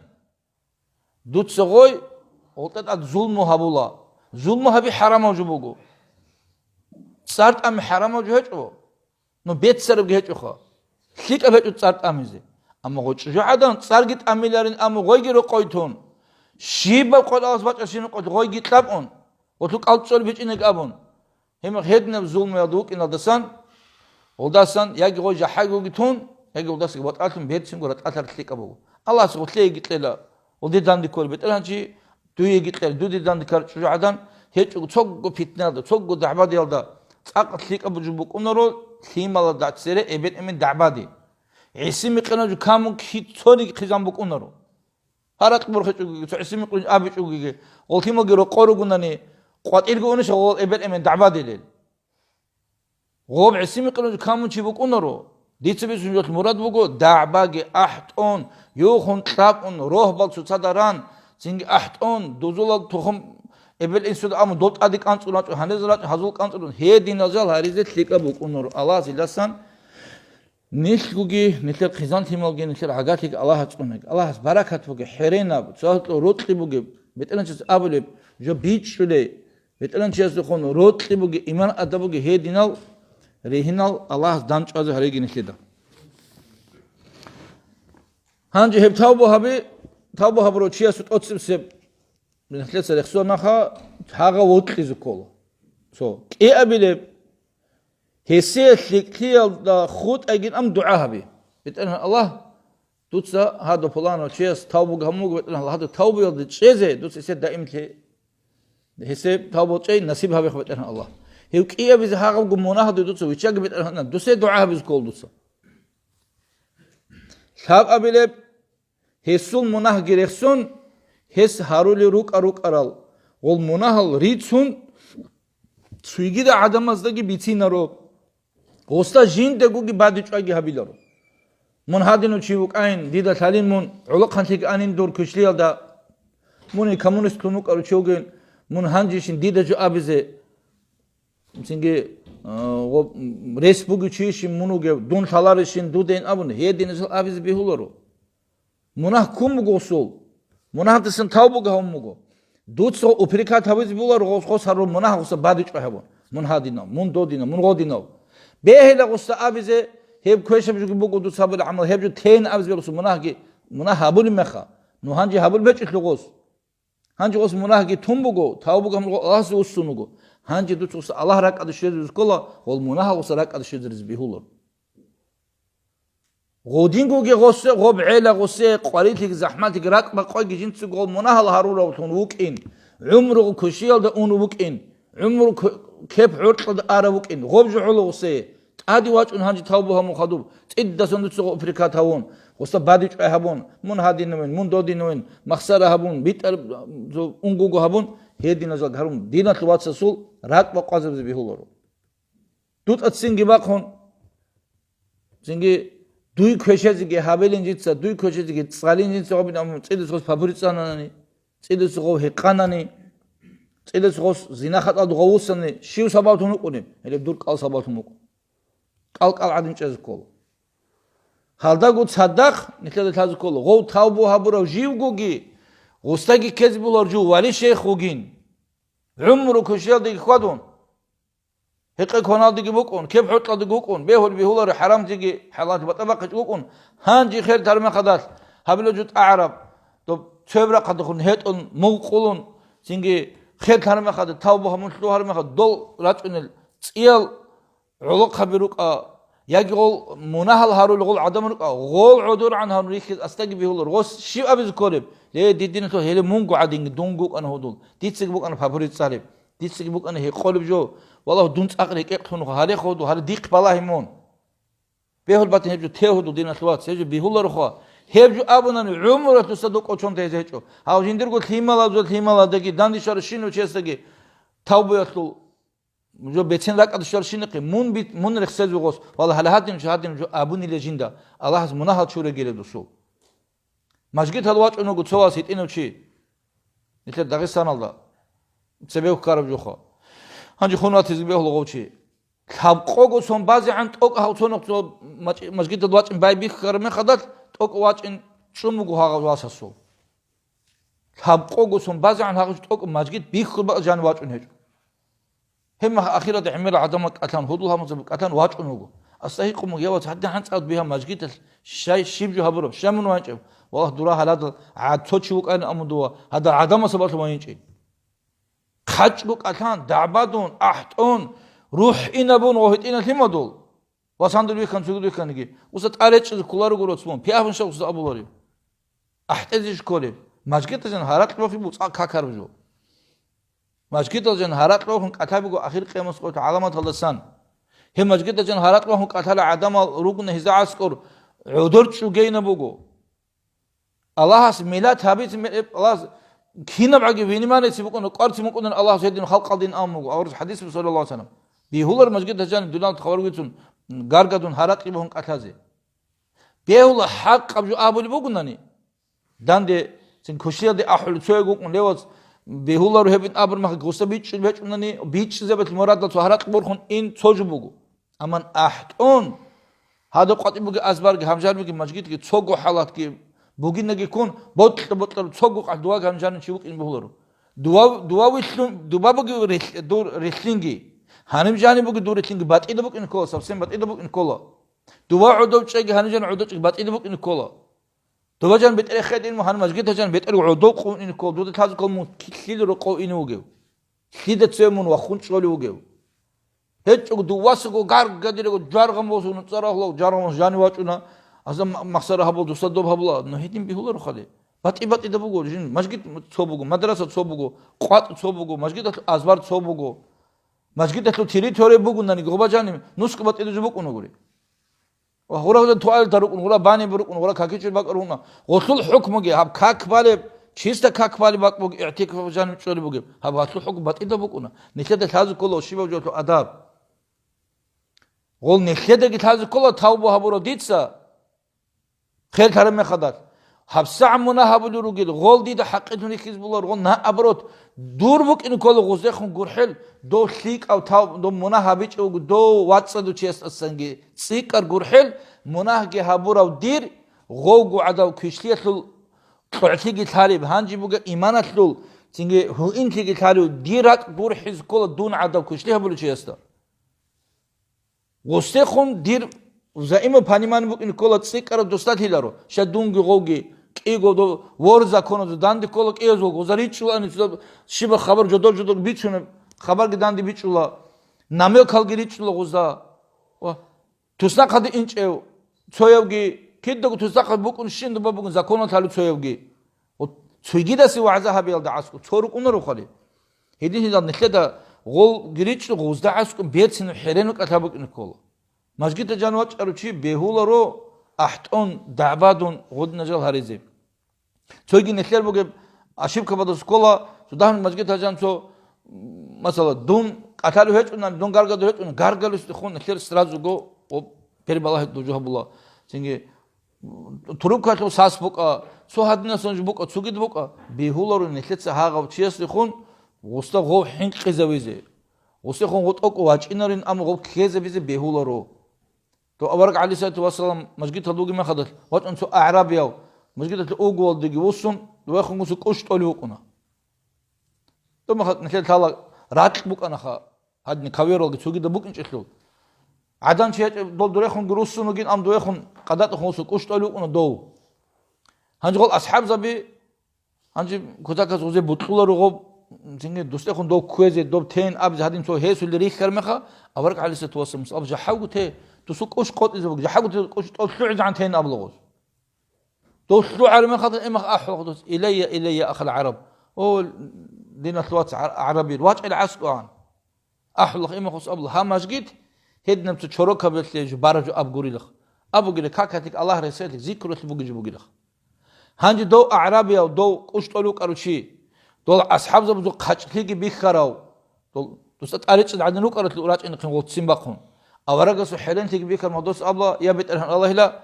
дуца гъой гъолтӀа тӀад зулму гьабула. Зулму гьаби хӀарамав жо буго. ЦӀар тӀами хӀарамав жо гьечӀо, ну, беццарабги гьечӀоха. ЛъикӀаб гьечӀо цӀар тӀамизе. Амма гъой чӀужугӀадан цӀарги тӀамиларин, амма гъойги рокъой тун. Щибаб къватӀалас бачӀарщинаб къватӀ гъойги кьабун, гъолъу кӀалцӀцӀолеб гьечӀинеги абун. Гьеб гьединаб зулмуялда вукӀиналдасан, гъолдасан яги гъой жахӀайгоги тун, яги гъолдасаги батӀалъун берцинго ратӀалъар лъикӀаб буго. Аллагьас гъолъееги кьела, гъолде данде кколеб бетӀергьанчи, дуеги кьела, дуде данде ккараб чӀужугӀадан гьечӀого цого питнаялда, цого дагӀбадиялда цӀакъ лъикӀаб жо букӀунаро, лъималазда цере эбетӀамин дагӀбади. ГӀиси-микъинаб жо камун кицониги хъизан букӀунаро. Гьаракь борхичӀогиги, цо гӀиси-микъин абичӀогиги, гъол лъималги рокъор ругунани, къватӀирги унищ гъол эбетӀамин дагӀбадилел? Гъоб гӀиси-микъин камун чи букӀунаро. Дица бицун жолъ мурад буго, дагӀбаги ахӀтӀун, юхун кьабун, рогьбал цоцазда ран, цинги ахӀтӀун, дузулал тухум эбел-инсуда амун, дол тӀаде кӀанцӀун рачӀун, гьанирзал рачӀун, гьазул кӀанцӀун, гьединазал гьаризе лъикӀаб букӀунаро. Аллагьас иласан Нилъгуги, нилъер хъизан-лъималги, нилъер гӀагарлъиги Аллагьас цӀунаги. Аллагьас баракат буги, хӀеренаб, цо гьоркьор рокьи бугеб, БетӀергьанчияс абулеб, жо бичӀчӀулей, БетӀергьанчиясухъун рокьи буги, иман ада буги, гьединал, ригьинал Аллагьас дандчӀвазе гьареги нилъеда. Гьанже гьеб тавба гьаби, тавба гьабурав чиясул тӀоцебсеб нилъеца рехсонаха, гьагъа вокьизе ккола. Цо кӀиабилеб, Гьесие лъикӀлъиялда хутӀайгин ам дугӀа гьаби. БетӀергьан Аллагь, дуца гьадав пуланав чияс тавбу гьабун буго, БетӀергьан Аллагь, гьадав тавбуялде чӀезе дуца гьесие даимлъи, гьесие тавбу чӀей насиб гьабихъ, БетӀергьан Аллагь. Гьев кӀиабизе гьагъабго мунагьалде дуца виччаги, БетӀергьан, дусе дугӀа гьабизе ккола дуца. Лъабабилеб, Гьесул мунагьги рехсон, гьес гьарулел рукӀа-рукӀарал гъол мунагьал рицун, цугида гӀадамаздаги бицинаро, гъосда жиндагоги бадичӀвайги гьабиларо. Мун гьадинав чи вукӀайин, дида лъалин мун, гӀолохъанлъиги анин дур квешлиялда, мун коммунистлъун вукӀарав чи вугин, мун гьанжейищин дида жо абизе, цинги, а, гъо-, рес бугев чийищин мун вугев, дун лъаларищин дудейин абун, гьединасул абизе бегьуларо. Мунагь ккун буго гъосул. Мунагьдасан тавбуги гьавун буго. Дуца упрекать гьавизе буларо гъос, гъос гьарун мунагь гъоса бадичӀо гьавун. Мун гьадинав, мун додинав, мун гъодинав. Бегьила гъоса абизе, гьеб квешаб жуги буго дуца гьабулеб гӀамал, гьеб жо тейин абизе бегьуларо мунагьги, мунагь гьабулеб меха, ну гьанже гьабулеб гьечӀелъул гъос. Гьанже гъос мунагьги тун буго, тавбуги гьабун Аллагьасде вуссун вуго. Гьанже дуца гъоса Аллагь ракӀалде щвезе ккола, гъол мунагь гъоса ракӀалде щвезаризе бегьуларо. Гъодингоги гъосе, гъоб гӀела гъосе, къварилъиги захӀмалъиги ракӀ бакъвайги жинцаго гъол мунагьал гьаруравлъун вукӀин, гӀумруго квешиялда ун вукӀин, гӀумру к-, кеп гӀоркьалда ара вукӀин, гъоб жо гӀоло гъосе, тӀаде вачӀун гьанже тавбу гьабун хадуб, цӀидасан дуцаго упрекать гьавун, гъоса бадичӀвай гьабун, мун гьадинавин, мун додинавин, махсара гьабун, битӀар, зо, унгуго гьабун, гьединазал гьарун, диналъул вацасул ракӀ бакъвазабизе бегьуларо. ДутӀа цинги бахъун, цинги дуй квешезеги гьабилин жинца, дуй квешезеги цӀалин жинца гъобин амун цӀидас гъос пабури цӀананани, цӀидас гъов гьекъанани, цӀидас гъос зина-хатӀалда гъовусани, щив сабаблъун вукӀунеб? Гьелеб дур кӀал сабаблъун вукӀун. КӀал-кӀал гӀадин чӀезе ккола. Гьалдаго цадахъ нилъеда лъазе ккола, гъов тавбу гьабурав живгоги, гъусдаги ккезе булар жо вали-шейх вугин. ГӀумру квешиялдаги хьвадун. Гьекъе кваналдеги букӀун, кеп-хӀоркьалдеги букӀун, бегьулеб-бегьуларе, хӀарамзеги хӀалалги батӀа-бахъичӀ букӀун, гьанже хер тармехъадалъ гьабилеб жо тӀагӀараб, доб цояб рахъалдехун гьетӀун, мугъ къулун, цинги хер тармехъада, тавба гьабун лъугьармехъад, дол рачӀунел цӀиял гӀолохъаби рукӀа, яги гъол мунагьал гьарулел гъол гӀадамал рукӀа, гъол гӀодоргӀан гьарун рихьиз асдаги бегьулар. Гъос щиб абизе кколеб? Ле, дидинлъул гьеле мунго гӀадинги дунго вукӀана гьудул. Дицаги букӀана папорис цӀалеб. Дицаги букӀана гьекъолеб жо. Валлагь, дун цӀакъ рекӀекълъунха, гьареха гьудул, гьаре дихъ балагье мун. Бегьул батин гьеб жо те гьудул, диналъул вац, гьеб жо бегьуларухъа. Гьеб жо абунани гӀумруялъуса дов кӀочон тезе гьечӀо. Гьав жиндирго лъималазул лъималадаги, дандешарав щинав чиясдаги тавбуялъул жо бецин ракӀалде щварщинахъе, мун бит-, мун рехсезе гъос, вала гьале гьадин жо, гьадин жо абунила жинда, Аллагьас мунагьал чурегила дусул. Мажгитал вачӀун вуго цо вас гьитӀинав чи, нилъер Дагъистаналда, цебе ккараб жоха. Гьанже хун ватизе бегьула гъов чи. Лъабкъого сон базегӀан тӀокӀ гьав цо нух цо мачӀ-, мажгитал вачӀин байбихьараб мехалда, тӀокӀ вачӀин чӀун вуго гьагъав васасул. Лъабкъого сон базегӀан гьагъав тӀокӀ мажгит бихьулеб бакӀ жан вачӀун гьечӀо. Гьеб мех ахиралда гӀемерал гӀадамал кӀалъан, гьудул гьамазаб кӀалъан вачӀун вуго. Асда гьикъун буго, я вац, гьадин гӀанцӀ гьаб бигьа мажгиталъ щай щиб жо гьабураб, щай мун ванчӀеб? Валлагь, дура гьаладал гӀад цо чи вукӀайин аму дова, гьадал гӀадамасаб балъун вайинчӀин. ХъачӀго кӀалъан, дагӀбадун, ахӀтӀун, рухӀинабун ва гьитӀина лъимадул. Ва сандур вихьан, цугуд вихьаниги, уса тӀа речӀчӀизе кколаруго роцлъун, пиагьун щай уса абуларев? АхӀтӀезе кколеб? Мажгитазан гьаракь бохи буцӀа какараб жо. Мажгитал жан гьаракь бахун кӀалъабиго ахир къиямас къоялъул гӀаламаталдасан. Гьеб мажгитал жан гьаракь бахун кӀалъала гӀадамал ругна гьезда аскӀор гӀодор чӀугейна буго. Аллагьас милат гьабиц ме-, Аллагьас кинаб гӀаги виниманице букӀуна, кӀварцин букӀунан Аллагьас гьедин халкъалдин ан буго. Аварагас хӀадис буго, саллаллагьу гӀалайгьи ва саллам. Бегьулар мажгитал жан дунал хабар вицун, гаргадун гьаракь бахун кӀалъазе. Бегьула хӀакъаб жо абулеб бугунани, данде цин квешлъиялде ахӀулев цояв вукӀун, левац бегьуларо гьебин абурмаха гъуса бичӀчӀулеб гьечӀунани, бичӀчӀизабалъ мурадал цо гьаракь борхун ин цо жо буго. Амма ахӀтӀун, гьадаб къватӀиб бугеб азбарги, гьамжарбиги, мажгитги, цого хӀалатги бугинаги ккун, бокьа-бокьараб цого къагь дуваг гьамжарин чи вукӀин бегьуларо. Дува, дува вилълъун, дуба бугеб релъ-, дур релълъинги, гьаниб жаниб бугеб дур релълъинги батӀида букӀин ккола, совсем батӀида букӀин ккола. Дова гӀодов чӀеги, гьаниб жан гӀодов чӀеги батӀида букӀин ккола. Дова жан бетӀер хедин, гьаниб мажгитал жан бетӀер гӀодов къунин ккола, дуда лъазе ккола мун лъил рокъов ине вугев, лъида цеве мун вахун чӀолев вугев. ГьечӀого дувасаго гаргадирего жаргъан босун цӀарагьлав жаргъан жанив вачӀуна, аза ма-, махсара гьабул, дуса доб гьабула, но гьедин бигьуларо хадеб. БатӀи-батӀида буго, жин мажгит цо буго, мадраса цо буго, къватӀ цо буго, мажгиталъ азбар цо буго. Мажгиталъул территория бугунани, гъоба жанив, нусго батӀида жо букӀун вугури. Ва гъура гъудан туалетал рукӀун, гъура баняби рукӀун, гъура какичӀел бакӀ рукӀуна. Гъулъул хӀукмуги гьаб как балеб, чиста как балеб бакӀ буго, игӀтикаф жаниб чӀолеб бугеб. Гьаб гъалъул хӀукму батӀида букӀуна. Нилъеда лъазе ккола щибаб жоялъул адаб. Гъол нилъедаги лъазе ккола тавба гьабурав дица, хер лъараб мехалдалъ. ГьабсагӀ мунагь гьабулел ругел, гъол дида хӀакъилъун рихьиз булар, гъол наоборот, дур букӀин ккола гъуздехун гурхӀел, дов лъикӀав тав-, дов мунагь гьабичӀев вуго, дов вацӀцӀадав чиясдасанги цӀикӀкӀар гурхӀел, мунагьги гьабурав дир, гъовго гӀадав квешлъиялъул кьогӀлъиги лъалеб, гьанже буго иманалъул, цинги гьуинлъиги лъалев, дир ракӀ гурхӀиз ккола дун гӀадав квешлъи гьабулев чиясда. Гъустехун дир взаимопонимание букӀин ккола цӀикӀкӀараб дусталъиларо, щай дунги гъовги кӀиго до-, вор законазул данде ккола кӀиязул гъуза ричӀчӀулаани цо щибаб хабар жодор-жодор бицунеб хабарги данде бичӀчӀула, намёкалги ричӀчӀула гъуза. Ва туснахъаде инчӀев цоявги, кидаго туснахъад букӀун щин дуба бугун законалъ гьалу цоявги. Цойгидасе вагӀза гьабиялда гӀаскӀу цо рукӀунаро хали. Гьедин-гьедал нилъеда гъол гиричӀ гъузда гӀаскӀу берцинаб хӀеренаб кӀалъа букӀине ккола. Мажгитда жан вачӀарав чи бегьуларо ахӀтӀун, дагӀбадун гъудна жал гьаризе. Цойги нилъер бугеб ошибкабада ккола, цо дагьаб мажгитда жан цо, масала, дун кӀалъалев гьечӀунани, дун гаргадав гьечӀун, гаргалуцехун нилъер сразуго перебалагьи дужу гьабула. Цинги Турубкалъул сас букӀа, цо гьадинасан жо букӀа, цогид букӀа, бегьуларо нилъеца гьагъав чиясдехун гъусда гъов хӀинкъизавизе. Гъусдехун гъутӀокӀ вачӀинарин, амма гъов ккезабизе бегьуларо. То авараг гӀалайгьиссалату вассалам мажгиталда вугеб мехалдалъ вачӀун цо агӀрабияв, мажгиталъе угуялдеги вуссун, вехун гуса кӀущ тӀолев вукӀуна. Томаха нилъер лъала ракь букӀанаха. Гьадин кавералги цогидаб букӀинчӀелъул. ГӀадан чи гьечӀеб дол дурехунги руссун вугин, ам дурехун къадатӀахун вуссун кӀущтӀолев вукӀуна дов. Гьанже гъол асхӀабзаби, гьанже кутаказ гъузе бутӀлъуларо гъоб, цинги дустехун дов кквезе, доб тейин абизе гьадин цо гьесулел рихьар меха, авараг гӀалайгьиссалату вассаламас аб жахӀалгу те, дусул кӀущ къотӀизе буго, жахӀалгу те кӀущ тӀолъугӀизегӀан тейин абула гъоз. Дов лъугӀараб мехалда имах ахӀула гъодос: «Илайя, илайя, ахал гӀараб». О, диналъул вац гӀар-, гӀарабил, вачӀайила гӀаскӀугӀан. АхӀулахъ имахъус абула: «Гьа мажгит, гьединаб цо чорокаб релълъе жо бараб жо аб гурилахъ. Абугила, какалъик Аллагь ресалъик зикрулъ бугеб жо бугилахъ». Гьанже дов агӀрабияв, дов кӀущтӀолев вукӀарав чи, дол асхӀабзабазул хъачӀлъиги бихьарав, дол, дусда тӀаричӀел гӀадин рукӀаралъул рачӀинехъин гъолццин бахъун. Аварагасул хӀеренлъиги бихьарав гьадос абула: «Я БетӀергьан Аллагьила,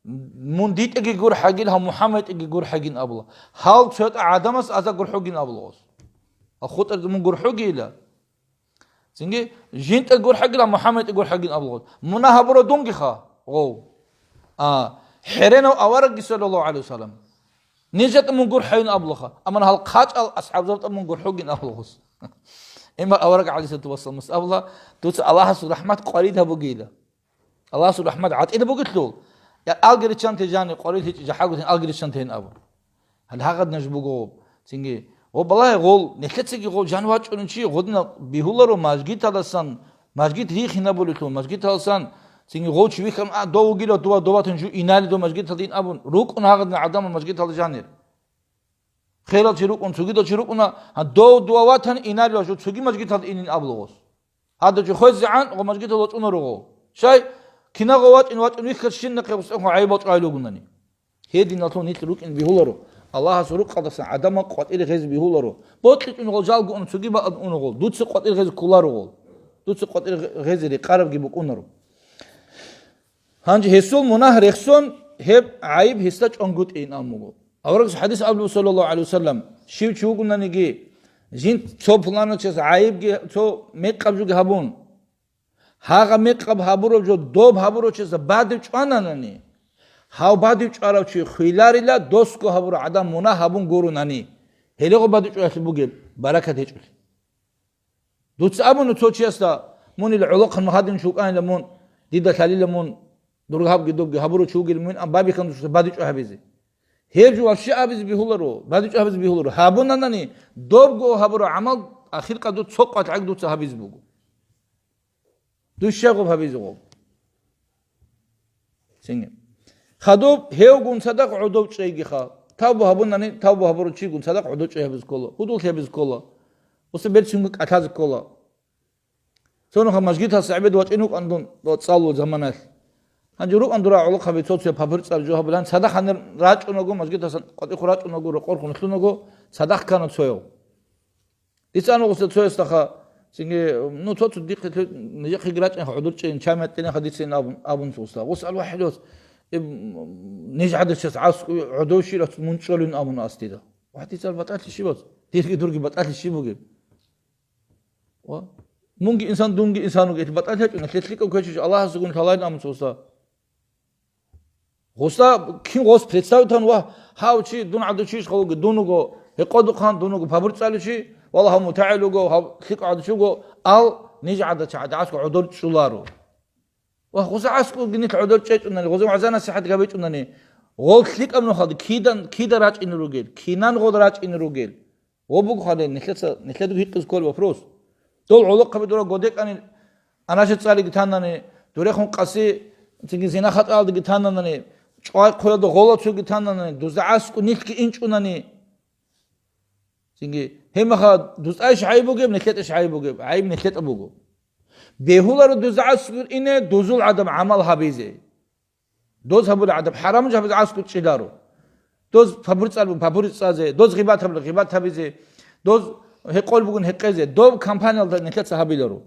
мун дитӀаги гурхӀагил, гьав МухӀаммадитӀаги гурхӀагин», абула. Гьал цоятӀа гӀадамас аза гурхӀугин абула гъос. Гьал хутӀарда мун гурхӀугейила. Цинги, жинтӀа гурхӀагила, МухӀаммадитӀа гурхӀагин абула гъос. Мунагь гьабура дунгиха гъов. А, хӀеренав аварагги, саллаллагьу гӀалайгьи вассалам. НижетӀа мун гурхӀайин абулаха. Амма гьал хъачӀал асхӀабзабтӀа мун гурхӀугин абула гъос. Имма авараг гӀалайгьиссалату вассаламас абула: «Дуца Аллагьасул рахӀмат къварид гьабугейила». Аллагьасул рахӀмат гӀатӀид бугелъул, я алги риччанте жани къварил гьечӀи жахӀалгутин алги риччантейин абун. Гьале гьагъадинаб жо буго гъоб. Цинги, гъоб балагье гъол, нилъецаги гъол жан вачӀунев чи гъодинаб бигьуларо мажгиталдасан, мажгит рихинабулелъул, мажгиталдасан, цинги гъов чи вихьан, а, дов вугила, дова, доватун жу инали дов мажгиталда ин абун, рукӀун гьагъадин гӀадамал мажгиталда жанир. Херал чи рукӀун, цогидал чи рукӀуна, гьа, дов дова ватан инали ва жу цоги мажгиталда инин абула гъос. Гьадав чи хвезегӀан гъо мажгиталда вачӀунаро гъо. Щай, кинагъо вачӀин, вачӀин вихьар щиннахъе гъустахъун гӀайибал чӀвайил вугунани. Гьединалъун нилъ рукӀин бигьуларо. Аллагьас рукъалдасан гӀадамал къватӀире гъезе бигьуларо. БокьичӀун гъол жалго ун цоги бакӀад уна гъол. Дуца къватӀире гъезе кколаро гъол. Дуца къватӀире гъезе рекъарабги букӀунаро. Гьанже гьесул мунагь рехсон, гьеб гӀайиб гьесда чӀвангутӀейин абун буго. Аварагас хӀадис абулеб, саллаллагьу гӀалайгьи вассалам, щив чи вугонаниги, жин цо пуланав чияс гӀайибги, цо мекъаб жоги гьабун, гьагъа мекъаб гьабураб жо доб гьабурав чиясда бадиб чӀвананани, гьав бадиб чӀварав чи хвеларила досго гьабурав гӀадан мунагь гьабун гурунани, гьелего бадиб чӀваялъе бугеб баракат гьечӀолъи. Дуца абуна цо чиясда: «Мун ил гӀолохъан магьадин чукӀанила мун, дида лъалила мун, дургьабги добги гьабурав чи вугил мун», ам бабихьан дуца бадичӀо гьабизе. Гьеб жо вообще абизе бигьуларо, бадичӀо гьабизе бигьуларо. Гьабунанани, добго гьабурав гӀамал ахиркъад дуца цо къватӀ гӀаг дуца гьабизе буго. Дуца щай гъоб гьабизе гъоб? Цинги. Хадуб, гьевгун цадахъ гӀодов чӀейгиха. Тавбу гьабунани, тавбу гьабурав чигун цадахъ гӀодов чӀей гьабизе ккола, гьудуллъи гьабизе ккола. Уса берцинго кӀалъазе ккола. Цо нуха мажгиталъ гӀебед вачӀин вукӀан дун цӀалул заманалъ. Гьанже рукӀан дура гӀолохъаби цо-цо папир цӀар жо гьабулан, цадахъ гьанир рачӀунаго, мажгиталъ къватӀихъ рачӀунаго, рокъорхун лъунаго, цадахъ ккана цояв. Дица ан гъусла цоясдаха, цинги, ну, цо-цо дихъе лъе-, нижехъеги рачӀинха гӀодор чӀейин, чамият тӀинеха дицин абун, абун цо гъусла. Гъус алвахӀилос, э, м, ниж гӀадачас гӀаскӀу гӀодов щирас мун чӀолин абун ас дида. Ва дица батӀалъи щибас? Дирги дурги батӀалъи щиб бугеб? Ва мунги инсан, дунги инсан вугел, батӀалъи гьачӀуна, лъелъикӀав квечӀищ Аллагьасгун лъалайин абун цо гъусла. Гъуса кин гъос представитан ва гьав чи дун гӀадучищ халуги, дун вуго гьекъодухъан, дун вуго пабурцӀаличи, вала гьав мутагӀил вуго, гьав лъикӀ гӀадучи вуго, ал ниж гӀадачи гӀадгӀасго гӀодор чӀуларо. Ва гъуса аскӀулги нилъ гӀодор чӀечӀунани, гъоза вагӀза-насихӀат гьабичӀунани, гъол лъикӀаб нухалда кидан, кида рачӀине ругел, кинан гъол рачӀине ругел? Гъо буго хъале, нилъеца, нилъеда гьикъизе кколеб вопрос. Дол гӀолохъаби дура годекӀани анаша цӀалиги танани, дурехун къаси, цинги зина-хатӀаялдаги тананани, чӀвай хъуялда гъола цоги тананани, дузда аскӀу нилъги инчӀунани. Цинги, гьебмаха, дузтӀайищ гӀайиб бугеб, нилъетӀищ гӀайиб бугеб? ГӀайиб нилъетӀа буго. Бегьуларо дузда аскӀур ине, дузул гӀадаб гӀамал гьабизе. Доз гьабула гӀадаб хӀарамал жо гьабизе аскӀучӀиларо. Доз пабурцӀал бугун пабурцӀазе, доз гъибат гьабула гъибат гьабизе, доз гьекъол бугун гьекъезе, доб компаниялда нилъеца гьабиларо.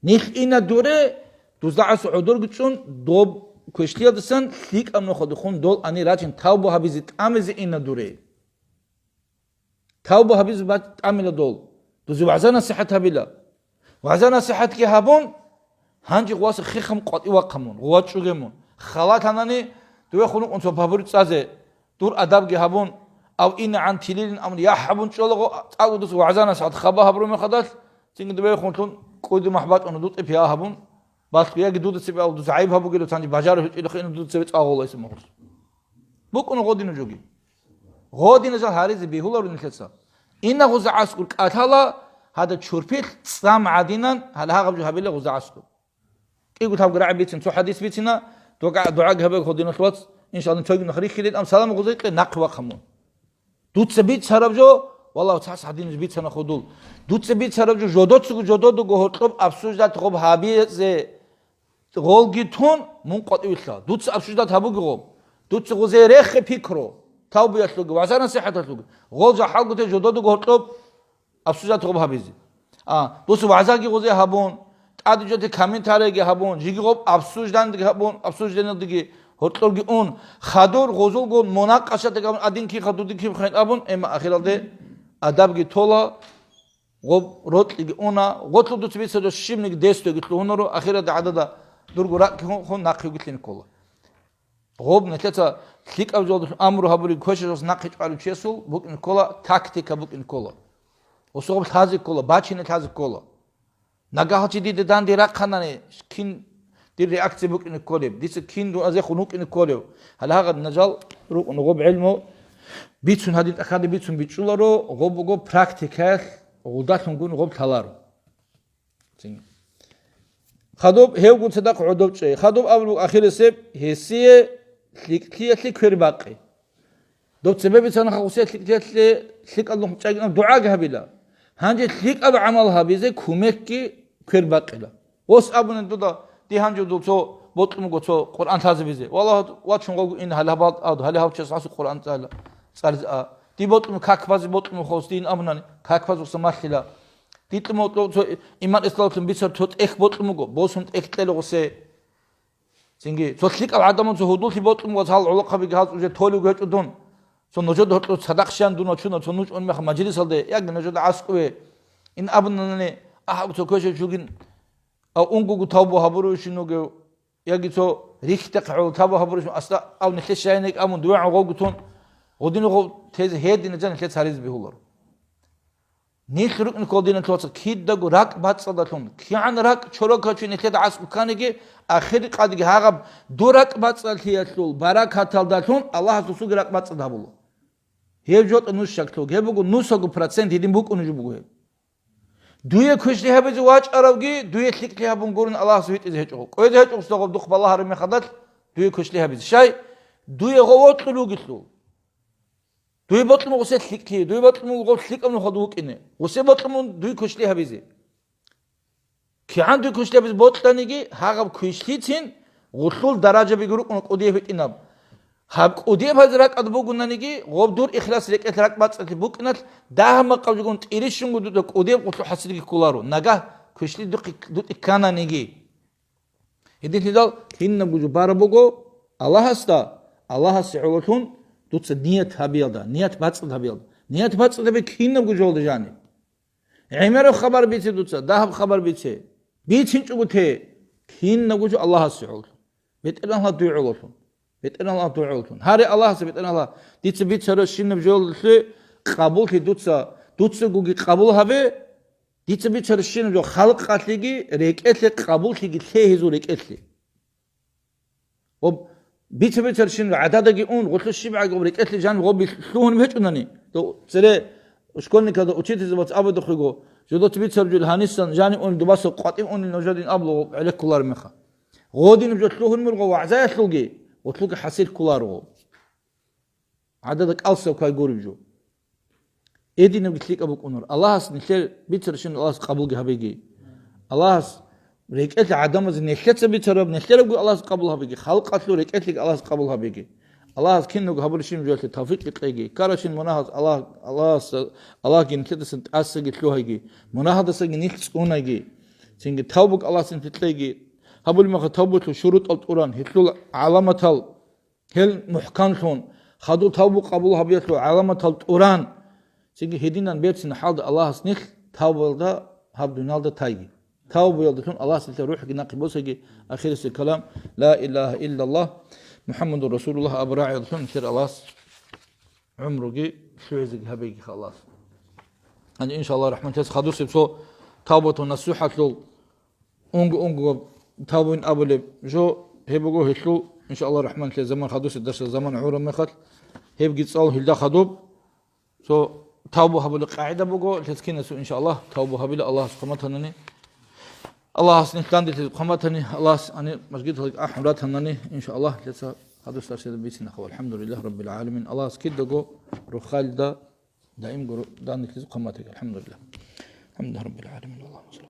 Нилъ ина дуре, дузда гӀасу гӀодорги чӀун, доб квешлъиялдасан лъикӀаб нухалдехун дол ани рачин тавбу гьабизе тӀамизе ина дуре. Тавба гьабизе бакӀ тӀамила дол. Дузе вагӀза-насихӀат гьабила. ВагӀза-насихӀатги гьабун, гьанже гъуваса хихъам къватӀивахъа мун, гъува чӀуге мун. Халат гьанани, дуве хунукъун цо пабури цӀазе, дур адабги гьабун, ав инагӀан тилилин абун, яхӀ гьабун чӀолаго, цӀакъ дус вагӀза-насихӀат хаба гьабуру мехадалъ, цинги дубе хунлъун кӀуди махӀ бачӀуна дуцӀи пия гьабун, балъго яги дуда цебе ал дуца гӀайиб гьабугело цанги бажараб гьечӀелахъе ина дуца цебе цӀа гъола гьесин махъулъ. БукӀуна гъодинаб жоги. Гъодина жал гьаризе бегьуларо нилъеца. Ина гъуза гӀаскӀур кӀалъала, гьада чурпилъ цӀам гӀадинан, гьала гьагъаб жо гьабила гъуза гӀаскӀур. КӀиго лъабго рагӀи бицин, цо хӀадис бицина, дугӀа, дугӀаги гьабе гъодиналъ вац, иншалла, цоги нах рихьилин, ам салам гъуза икье нахъ вахъа мун. Дуца бицараб жо, валлагь, цас гьадинаб бицана худул. Дуца бицараб жо, жодоцаго жододого гьоркьоб обсуждать гъоб гьабизе гъолги тун, мун къватӀивилъа. Дуца обсуждать гьабуги гъоб. Дуца гъузе рехе пикру, тавбиялъуги, вагӀза-насихӀаталъуги. Гъол жахӀалгутел жододого гьоркьоб обсуждать гъоб гьабизе. А, дос вагӀзаги гъузе гьабун, тӀаде жоте комментарийги гьабун, жиги гъоб обсуждениеги гьабун, обсуждениедеги гьоркьорги ун, хадур гъозулго мунакъашатаги гьабун, адин кин хадудин кин хвен абун, эмма ахиралде адабги тола, гъоб рокьиги уна, гъотлъу дуца бицарав щибниги дестойги лъугьунаро, ахиралде гӀадада дурго ракӀги хун, хун нахъеги лъин ккола. Гъоб нилъеца лъикӀаб жоялдалъун амру гьабуриг квешалъус нахъе чӀварав чиясул букӀин ккола, тактика букӀин ккола. Осо гъоб лъазе ккола, бачине лъазе ккола. Нагагьал чи дида данде рахъанани, кин дир реакция букӀин кколеб, дица кин дун азехун вукӀин кколев. Гьале гьагъад нажал рукӀун гъоб гӀелму бицун, гьадин тӀахьаде бицун бичӀчӀуларо, гъоб буго практикаялъ гъудалъунгун гъоб лъаларо. Хадуб гьевгун цадахъ гӀодов чӀей. Хадуб абулеб ахирисеб, гьесие лъикӀлъиялъе квер бакъи. Доб цебе бицана гъусе лъикӀлъиялъе лъикӀал нух чӀайгинаб дугӀаги гьабила. Гьанже лъикӀаб гӀамал гьабизе кумекги квер бакъила. Ос абуни дуда, дие гьанже дул цо бокьун буго цо Къуръан лъазабизе. Валлагь, вачун гъогу ин гьале гьабал ад, гьале гьав час гьасу Къуръан цӀала, цӀализе а. Ди бокьун как базе бокьун хос дин абунани, как базухъа малъила. Дитлъи мокьу цо иман исламлъун бицар цо тӀех бокьун буго, босун тӀех кьела гъусе. Цинги, цо лъикӀал гӀадамал цо гьудуллъи бокьун ва цал гӀолохъабиги гьал уже толев гьечӀо дун. Цо нужеда гьоркьор цадахъ щан дун вачуна, цо нуж ун мех мажлисалде, яги нужеда аскӀове. Ин абунани, ахӀ, цо квешав чугин, а унгого тавбу гьабурав щин вугев, яги цо рихьдахъе гӀоло тавбу гьабурав щин, асда ав нилъе щайинайги абун, дугӀа гъогутун, гъудин гъов тезе гьедина жан нилъе царизе бегьуларо. Нилъ рукӀин ккола диналъул вацал кидаго ракӀ бацӀцӀадалъун, кигӀан ракӀ чорокав чи нилъеда гӀаскӀу кканиги, ахир къадги гьагъаб дур ракӀ бацӀцӀалъиялъул баракаталдалъун Аллагьас дусулги ракӀ бацӀцӀад гьабула. Гьеб жотӀа нусакьлъуг, гьеб буго нусаго процент гьедин букӀунеб жо буго гьеб. Дуе квешлъи гьабизе вачӀаравги, дуе лъикӀлъи гьабун гурун Аллагьас витӀизе гьечӀо. КӀвезе гьечӀо гъусдагъаб духъ балагьараб мехалдалъ, дуе квешлъи гьабизе. Щай? Дуе гъов вокьул вугелъул. Дуе бокьун гъусе лъикӀлъи, дуе бокьун гъов лъикӀаб нухалда вукӀине. Гъусе бокьун дуе квешлъи гьабизе. КигӀан дуе квешлъи гьабизе бокьаниги, гьагъаб квешлъицин гъулъул даражабиги рукӀуна кӀудияб гьитӀинаб. Гьаб кӀудияб гьазе ракӀад бугунаниги, гъоб дур ихлас рекӀелъ ракӀ бацӀцӀалъи букӀиналъ, дагьаб макъаб жугун тӀирищунго дуда кӀудияб гъулъу хӀасилги кколаро, нагагь квешлъи духъе-, дутӀи ккананиги. Гьединлъидал кинабго жо бараб буго Аллагьасда, Аллагьасе гӀололъун дуца ният гьабиялда, ният бацӀцӀад гьабиялда. Ният бацӀцӀад гьабе кинабго жолда жаниб. ГӀемераб хабар бице дуца, дагьаб хабар бице. БицинчӀого те, кинабго жо Аллагьасе гӀололъун. БетӀергьанла дугӀ гӀололъун. БетӀергьанла дугӀ гӀололъун. Гьаре Аллагьасе, БетӀергьанла, дица бицарабщинаб жолдалъе къабуллъи дуца, дуцагоги къабул гьабе, дица бицарабщинаб жо халкъалъеги рекӀелъе къабуллъиги лъе гьезул рекӀелъе. Ва бица-бицарщин гӀададаги ун, гъулъу щибгӀаги гъоб рекӀелъе жаниб гъоб лъугьун гьечӀунани, дов цере школьникалда учительзабац абадухъего, жодоц бицараб жо гьанисан жаниб ун дубасаб къватӀив унел нужедин абулгъо гӀелеккулареб меха. Гъодинаб жо лъугьун мургъо вагӀзаялъулги, гъулъуги хӀасил кколаро. ГӀадада кӀалсаб квай гуреб жо. Эдинабги лъикӀаб букӀунар. Аллагьас нилъер бицарщин Аллагьас къабулги гьабеги. Аллагьас рекӀелъе гӀадамазе нилъеца бицараб, нилъерабго Аллагьас къабул гьабеги. Халкъалъул рекӀелъеги Аллагьас къабул гьабеги. Аллагьас киналго гьабурщин жоялъе тавфикъги кьеги. Ккаращин мунагьаз Аллагь, Аллагьас, Аллагьги нилъедасан тӀасаги лъугьайги. Мунагьадасаги нилъ цӀунайги. Цинги тавбук Аллагьас нилъе кьеги. Гьабулеб мехалъ тавбуялъул шурутӀал тӀуран, гьелъул гӀаламатал Гьел мухӀканлъун, хадуб тавбу къабул гьабиялъул гӀаламатал тӀуран, цинги гьединан берцин хӀалда Аллагьас нилъ тавбуялда гьаб дуниялда тайги. Тавбуялдалъун Аллагьас нилъер рухӀги нахъе босаги, ахирисеб калам, ла илагьа иллаллагь, МухӀаммадур Расулуллагь абу рагӀиялдалъун нилъер Аллагьас гӀумруги лъугӀизеги гьабеги халас. Гьанже, иншаллагь, рахматуллагь, хадусеб цо тавбату насухӀалъул унго-унго тавбуин абулеб жо, гьеб буго гьелъул, иншааллагь рахман, лъе заман хадусе дарса заман гӀураб мехалъ, гьебги цӀал гьелда хадуб, цо тавбу гьабулеб къагӀида буго, лъецкинасу, иншааллагь, тавбу гьабила Аллагьас хъаматанани. Аллагьас нилъ данделъи хъаматани, Аллагьас ани мажгиталги ахӀун ратанани, иншааллагь, лъеца хадусе дарса бицина хъав. АлхӀамдулиллагь раббил гӀаламин. Аллагьас кидаго руххалда даимго данделъи хъаматаги. АлхӀамдулиллагь. АлхӀамдулиллагь раббил гӀаламин. Аллагьумма салли